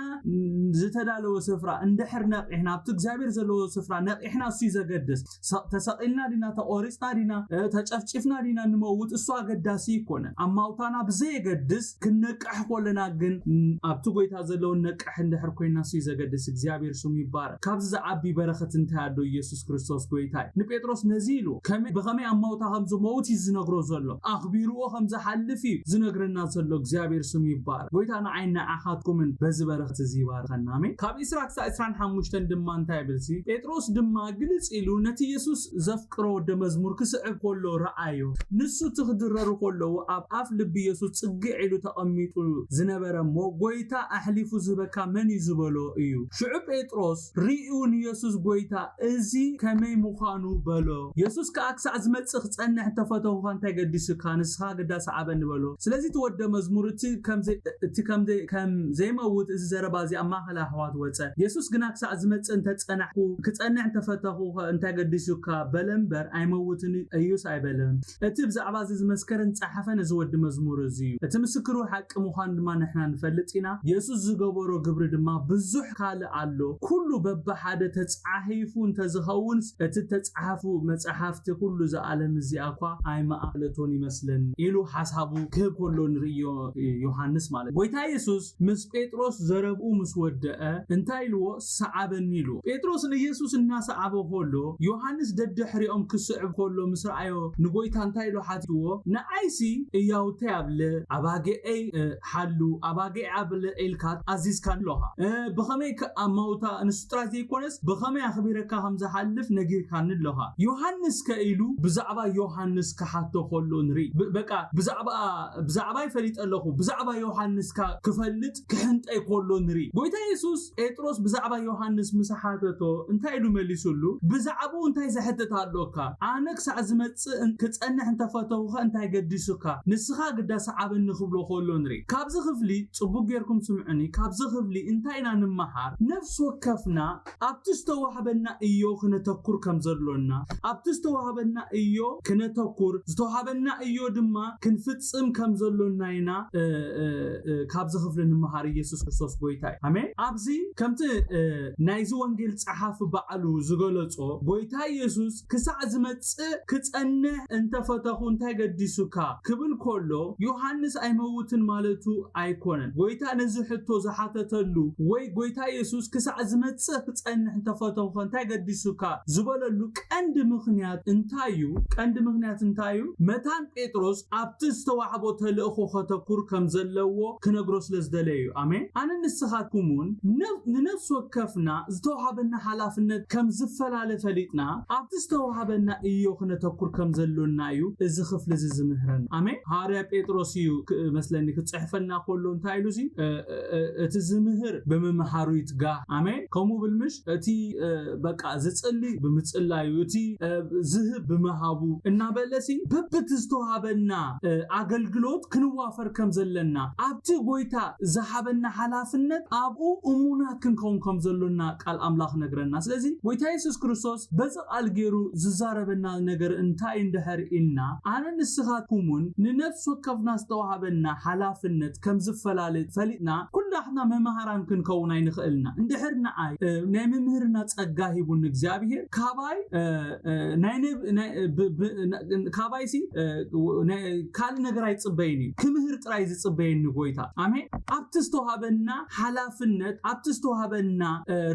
ዝተዳለወ ስፍራ እንድሕር ነቂሕና፣ ኣብቲ እግዚኣብሔር ዘለዎ ስፍራ ነቂሕና እሱ እዩ ዘገድስ። ሰ-፣ ተሰቒልና ዲና፣ ተቖሪጽና ዲና፣ እ፣ ተጨፍጪፍና ዲና ንመውት፣ እሱ ኣገዳሲ ይኮነን። ኣማውታና ብዘየገድስ ክንነቅሕ ከለና ግን፣ ም፣ ኣብቲ ጎይታ ዘለውን ነቅሕ እንድሕር ኮይና እሱ እዩ ዘገድስ። እግዚኣብሔር ስሙ ይባረክ። ካብዚ ዝዓቢ በረኸት እንታይ ኣሎ? ኢየሱስ ክርስቶስ ጎይታ እዩ። ንጴጥሮስ ነዚ ኢሉ ከመይ፣ ብኸመይ ኣማውታ ከም ዝመውት እዩ ዝነግሮ ዘሎ። ኣኽቢርዎ ከም ዝሓልፍ እዩ ዝነግረና ዘሎ። እግዚኣብሔር ስሙ ይባረክ። ጎይታ ንዓይ ንዓኻትኩምን በዚ በረኸት እዚ ይባርኸና። ኣሜን። ካብ ዕስራ ክሳብ ዕስራን ሓሙሽተን ድማ እንታይ ይብል ሲ? ጴጥሮስ ድማ ግልጽ ኢሉ ነቲ ኢየሱስ ዘፍቅሮ ወደ መዝሙር ክስዕብ ከሎ ረኣዮ። ንሱ እቲ ክድረሩ ከለዉ ኣብ ኣፍ ልቢ ኢየሱስ ጽግዕ ኢሉ ተቐሚጡ ዝነበረ እሞ፣ "ጎይታ ኣሕሊፉ ዝህበካ መን እዩ?" ዝበሎ እዩ። ሽዑ ጴጥሮስ ርእዩ ንኢየሱስ፣ "ጎይታ፣ እዚ ከመይ ምዃኑ?" በሎ። ኢየሱስ ከኣ፣ "ክሳዕ ዝመጽእ ክጸንሕ እንተፈተኹኻ እንታይ ገዲሱካ? ንስኻ ግዳ ሰዓበኒ" በሎ። ስለዚ እቲ ወደ መዝሙር እቲ ከም ዘይ-፣ እቲ ከም ዘይ-፣ ከም ዘይመውት እዚ ዘረባ እዚ ኣብ ማእከል ኣሕዋት ወጸ። ኢየሱስ ግና፣ "ክሳዕ ዝመጽእ እንተጸናሕኩ፣ ክጸንሕ እንተፈተኹ እንታይ ገዲሱካ?" በለ እምበር ኣይመውትን እዩስ ኣይበለን። እቲ ብዛዕባ እዚ ዝመስከረን ዝጸሓፈን እዚ ወዲ መዝሙር እዚ እዩ። እቲ ምስክሩ ሓቂ ምዃኑ ድማ ንሕና ንፈልጥ ኢና። የሱስ ዝገበሮ ግብሪ ድማ ብዙሕ ካልእ ኣሎ። ኩሉ በብሓደ ተጻሒፉ እንተዝኸውንስ፣ እቲ ተጻሓፉ መጻሕፍቲ ኩሉ እዛ ዓለም እዚኣ እኳ ኣይመኣለቶን ይመስለኒ ኢሉ ሓሳቡ ክህብ ከሎ ንርእዮ ዮሃንስ ማለት እዩ። ጎይታ የሱስ ምስ ጴጥሮስ ዘረብኡ ምስ ወደአ እንታይ ኢልዎ? ሰዓበኒ ኢልዎ። ጴጥሮስ ንኢየሱስ እናሰዓቦ ከሎ ዮሃንስ ደድሕሪኦም ክስዕብ ከሎ ምስ ረኣዮ ንጎይታ እንታይ ኢሉ ሓቲትዎ? ንዓይሲ እያውተይ ኣብለ ኣባጊዐይ ሓሉ ኣባጊዐ ኣብለ ኢልካ ኣዚዝካኒ ኣለኻ። ብኸመይ ኣማውታ ንሱ ጥራይ ዘይኮነስ ብኸመይ ኣኽቢረካ ከም ዝሓልፍ ነጊርካኒ ኣለኻ። ዮሃንስ ከ ኢሉ ብዛዕባ ዮሃንስ ክሓቶ ከሎ ንርኢ። በቃ ብዛዕባ ብዛዕባይ ፈሊጠ ኣለኹ፣ ብዛዕባ ዮሃንስ ክፈልጥ ክሕንጠይ ከሎ ንርኢ። ጎይታ የሱስ ጴጥሮስ ብዛዕባ ዮሃንስ ምስ ሓተቶ እንታይ ኢሉ መሊሱሉ? ብዛዕባኡ እንታይ ዘሕትት ኣሎካ? ኣነ ክሳዕ ዝመጽእ ክጸንሕ እንተፈተኹኸ እንታይ ገዲሱካ? ንስኻ ግዳ ሰዓበኒ ክብሎ ከሎ ንርኢ። ካብዚ ክፍሊ ጽቡቅ ጌርኩም ስምዑኒ። ካብዚ ክፍሊ እንታይ ኢና ንመሃር? ነፍሲ ወከፍና ኣብቲ ዝተዋህበና እዮ ክነተኩር ከም ዘሎና፣ ኣብቲ ዝተዋህበና እዮ ክነተኩር፣ ዝተዋህበና እዮ ድማ ክንፍጽም ከም ዘሎና ኢና ካብዚ ክፍሊ ንመሃር። ኢየሱስ ክርስቶስ ጎይታ እዩ። ኣሜን። ኣብዚ ከምቲ ናይዚ ወንጌል ጸሓፊ ባዕሉ ዝገለጾ፣ ጎይታ ኢየሱስ ክሳዕ ዝመጽእ ክጸንሕ እንተፈተኹ እንታይ ገዲሱካ ክብል ከሎ ዮሃንስ ኣይመውትን ማለቱ ኣይኮነን። ጎይታ ነዚ ሕቶ ዝሓተተሉ ወይ ጎይታ የሱስ ክሳዕ ዝመጽእ ክጸንሕ እንተፈተኹኸ እንታይ ገዲሱካ ዝበለሉ ቀንዲ ምኽንያት እንታይ እዩ? ቀንዲ ምኽንያት እንታይ እዩ? መታን ጴጥሮስ ኣብቲ ዝተዋህቦ ተልእኾ ከተኩር ከም ዘለዎ ክነግሮ ስለ ዝደለየ እዩ። ኣሜን። ኣነ ንስኻትኩም እውን ንነፍሲ ወከፍና ዝተዋሃበና ሓላፍነት ከም ዝፈላለ ፈሊጥና ኣብቲ ዝተዋሃበና እዮ ክነተኩር ከም ዘሎና እዩ እዚ ክፍሊ እዚ ዝምህረን። ኣሜን። ሃዋርያ ጴጥሮስ እዩ መስለኒ ክጽሕፈልና ከሎ እንታይ ኢሉ ሲ እቲ ዝምህር ብምምሃሩ ይትጋህ። ኣሜን። ከምኡ ብል ምሽ እቲ በቃ ዝጽሊ ብምጽላዩ እቲ ዝህብ ብምሃቡ እናበለሲ በብቲ ዝተዋሃበና ኣገልግሎት ክንዋፈር ከም ዘለና ኣብቲ ጎይታ ዝሃበና ሓላፍነት ኣብኡ እሙናት ክንከውን ከም ዘሎና ቃል ኣምላኽ ነግረና። ስለዚ ጎይታ የሱስ ክርስቶስ በዚ ቃል ገይሩ ዝዛረበና ነገር እንታይ እንድሕር ኢልና ኣነ ንስኻትኩም እውን ንነፍሲ ወከፍና ዝተዋሃበና ሓላፍነት ከም ዝፈላለ ፈሊጥና ኩላትና መምሃራን ክንከውን ኣይንኽእልና። እንድሕር ንዓይ ናይ ምምህርና ጸጋ ሂቡን እግዚኣብሔር ካባይ ካባይሲ ካልእ ነገር ኣይጽበይን እዩ። ክምህር ጥራይ ዝጽበየኒ ጎይታ። ኣሜን። ኣብቲ ዝተዋሃበና ሓላፍነት ኣብቲ ዝተዋሃበና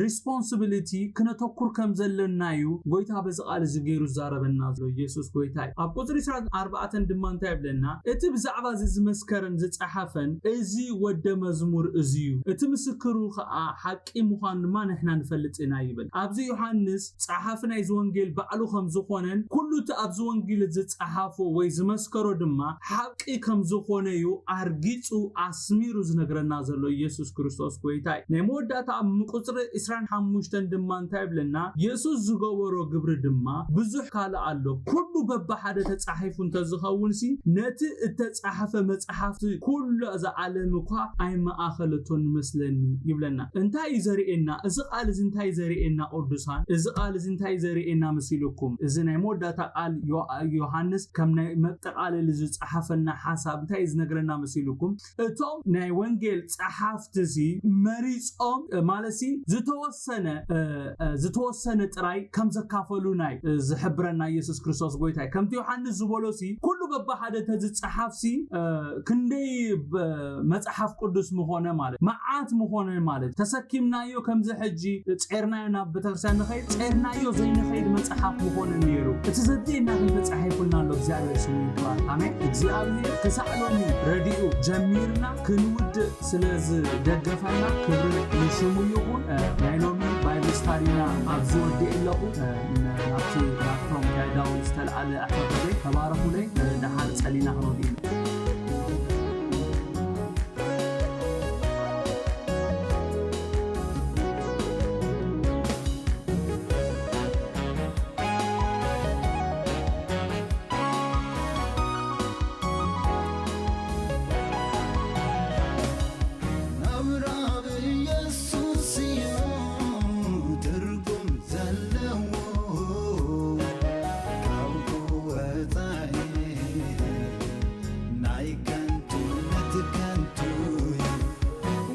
ሪስፖንሲቢሊቲ ክነተኩር ከም ዘለና እዩ ጎይታ በዚ ቃል እዚ ገይሩ ዝዛረበና ዘሎ ኢየሱስ ጎይታ እዩ። ኣብ ቁፅሪ ዕስራን ኣርባዕተን ድማ እንታይ ይብለና? እቲ ብዛዕባ እዚ ዝመስከረን ዝፀሓፈን እዚ ወደ መዝሙር እዚ እዩ፣ እቲ ምስክሩ ከዓ ሓቂ ምዃኑ ድማ ንሕና ንፈልጥ ኢና ይብል። ኣብዚ ዮሃንስ ጸሓፊ ናይዚ ወንጌል ባዕሉ ከም ዝኾነን ኩሉ እቲ ኣብዚ ወንጌል ዝጸሓፎ ወይ ዝመስከሮ ድማ ሓቂ ከም ዝኾነ እዩ ኣርጊጹ ኣስሚሩ ዝነግረና ዘሎ ኢየሱስ ክርስቶስ ጎይታ እዩ። ናይ መወዳእታ ኣብ ቁጽሪ ዕስራን ሓሙሽተን ድማ እንታይ ይብለና? የሱስ ዝገበሮ ግብሪ ድማ ብዙሕ ካልእ ኣሎ። ኩሉ በብሓደ ተጻሒፉ እንተዝኸውን ሲ ነቲ እተጻሕፈ መጽሓፍቲ ኩሉ እዛ ዓለም እኳ ኣይመኣኸለቶን ይመስለኒ ይብለና። እንታይ እዩ ዘርእየና? እዚ ቃል እዚ እንታይ እዩ ዘርእየና ቅዱሳን? እዚ ቃል እዚ እንታይ እዩ ዘርእየና መሲልኩም? እዚ ናይ መወዳእታ ቃል ዮ-፣ ዮሃንስ ከም ናይ መጠቓለሊ ዝጸሓፈልና ሓሳብ እንታይ እዩ ዝነግረና መሲልኩም? እቶም ናይ ወንጌል ጸሓፍቲ እዚ መሪጾም፣ እ፣ ማለት ሲ ዝተወሰነ፣ እ፣ እ፣ ዝተወሰነ ጥራይ ከም ዘካፈሉ ናይ፣ እ፣ ዝሕብረና ኢየሱስ ክርስቶስ ጎይታ እዩ። ከምቲ ዮሃንስ ዝበሎ ሲ ኩሉ በብሓደ ተዝጸሓፍ ሲ፣ እ፣ ክንደይ ብ-፣ መጽሓፍ ቅዱስ ምኾነ ማለት፣ መዓት ምኾነ ማለት። ተሰኪምናዮ ከምዚ ሕጂ ጼርናዮ ናብ ቤተክርስትያን ንኸይድ፣ ጼርናዮ ዘይንኸይድ መጽሓፍ ምኾነ ነይሩ። እቲ ዘድልየና ግን ተጻሒፉልና ኣሎ። እግዚኣብሔር ስሙ ይባረክ። ኣሜን። እግዚኣብሔር ክሳዕ ሎሚ ረዲኡ ጀሚርና ክንውድእ ስለ ዝደገፈና ክብሪ ንሽሙ ይኹን። እ፣ ናይ ሎሚ ባይብል ስታዲና ኣብዚ ወዲእ ኣለኹ። እ፣ ን-፣ ናብቲ ናብቶም ያዳውን ዝተልዓለ ኣሕዋተይ ተባረኹለይ። እ፣ ደሓር ጸሊና ክንወድእ ኢና።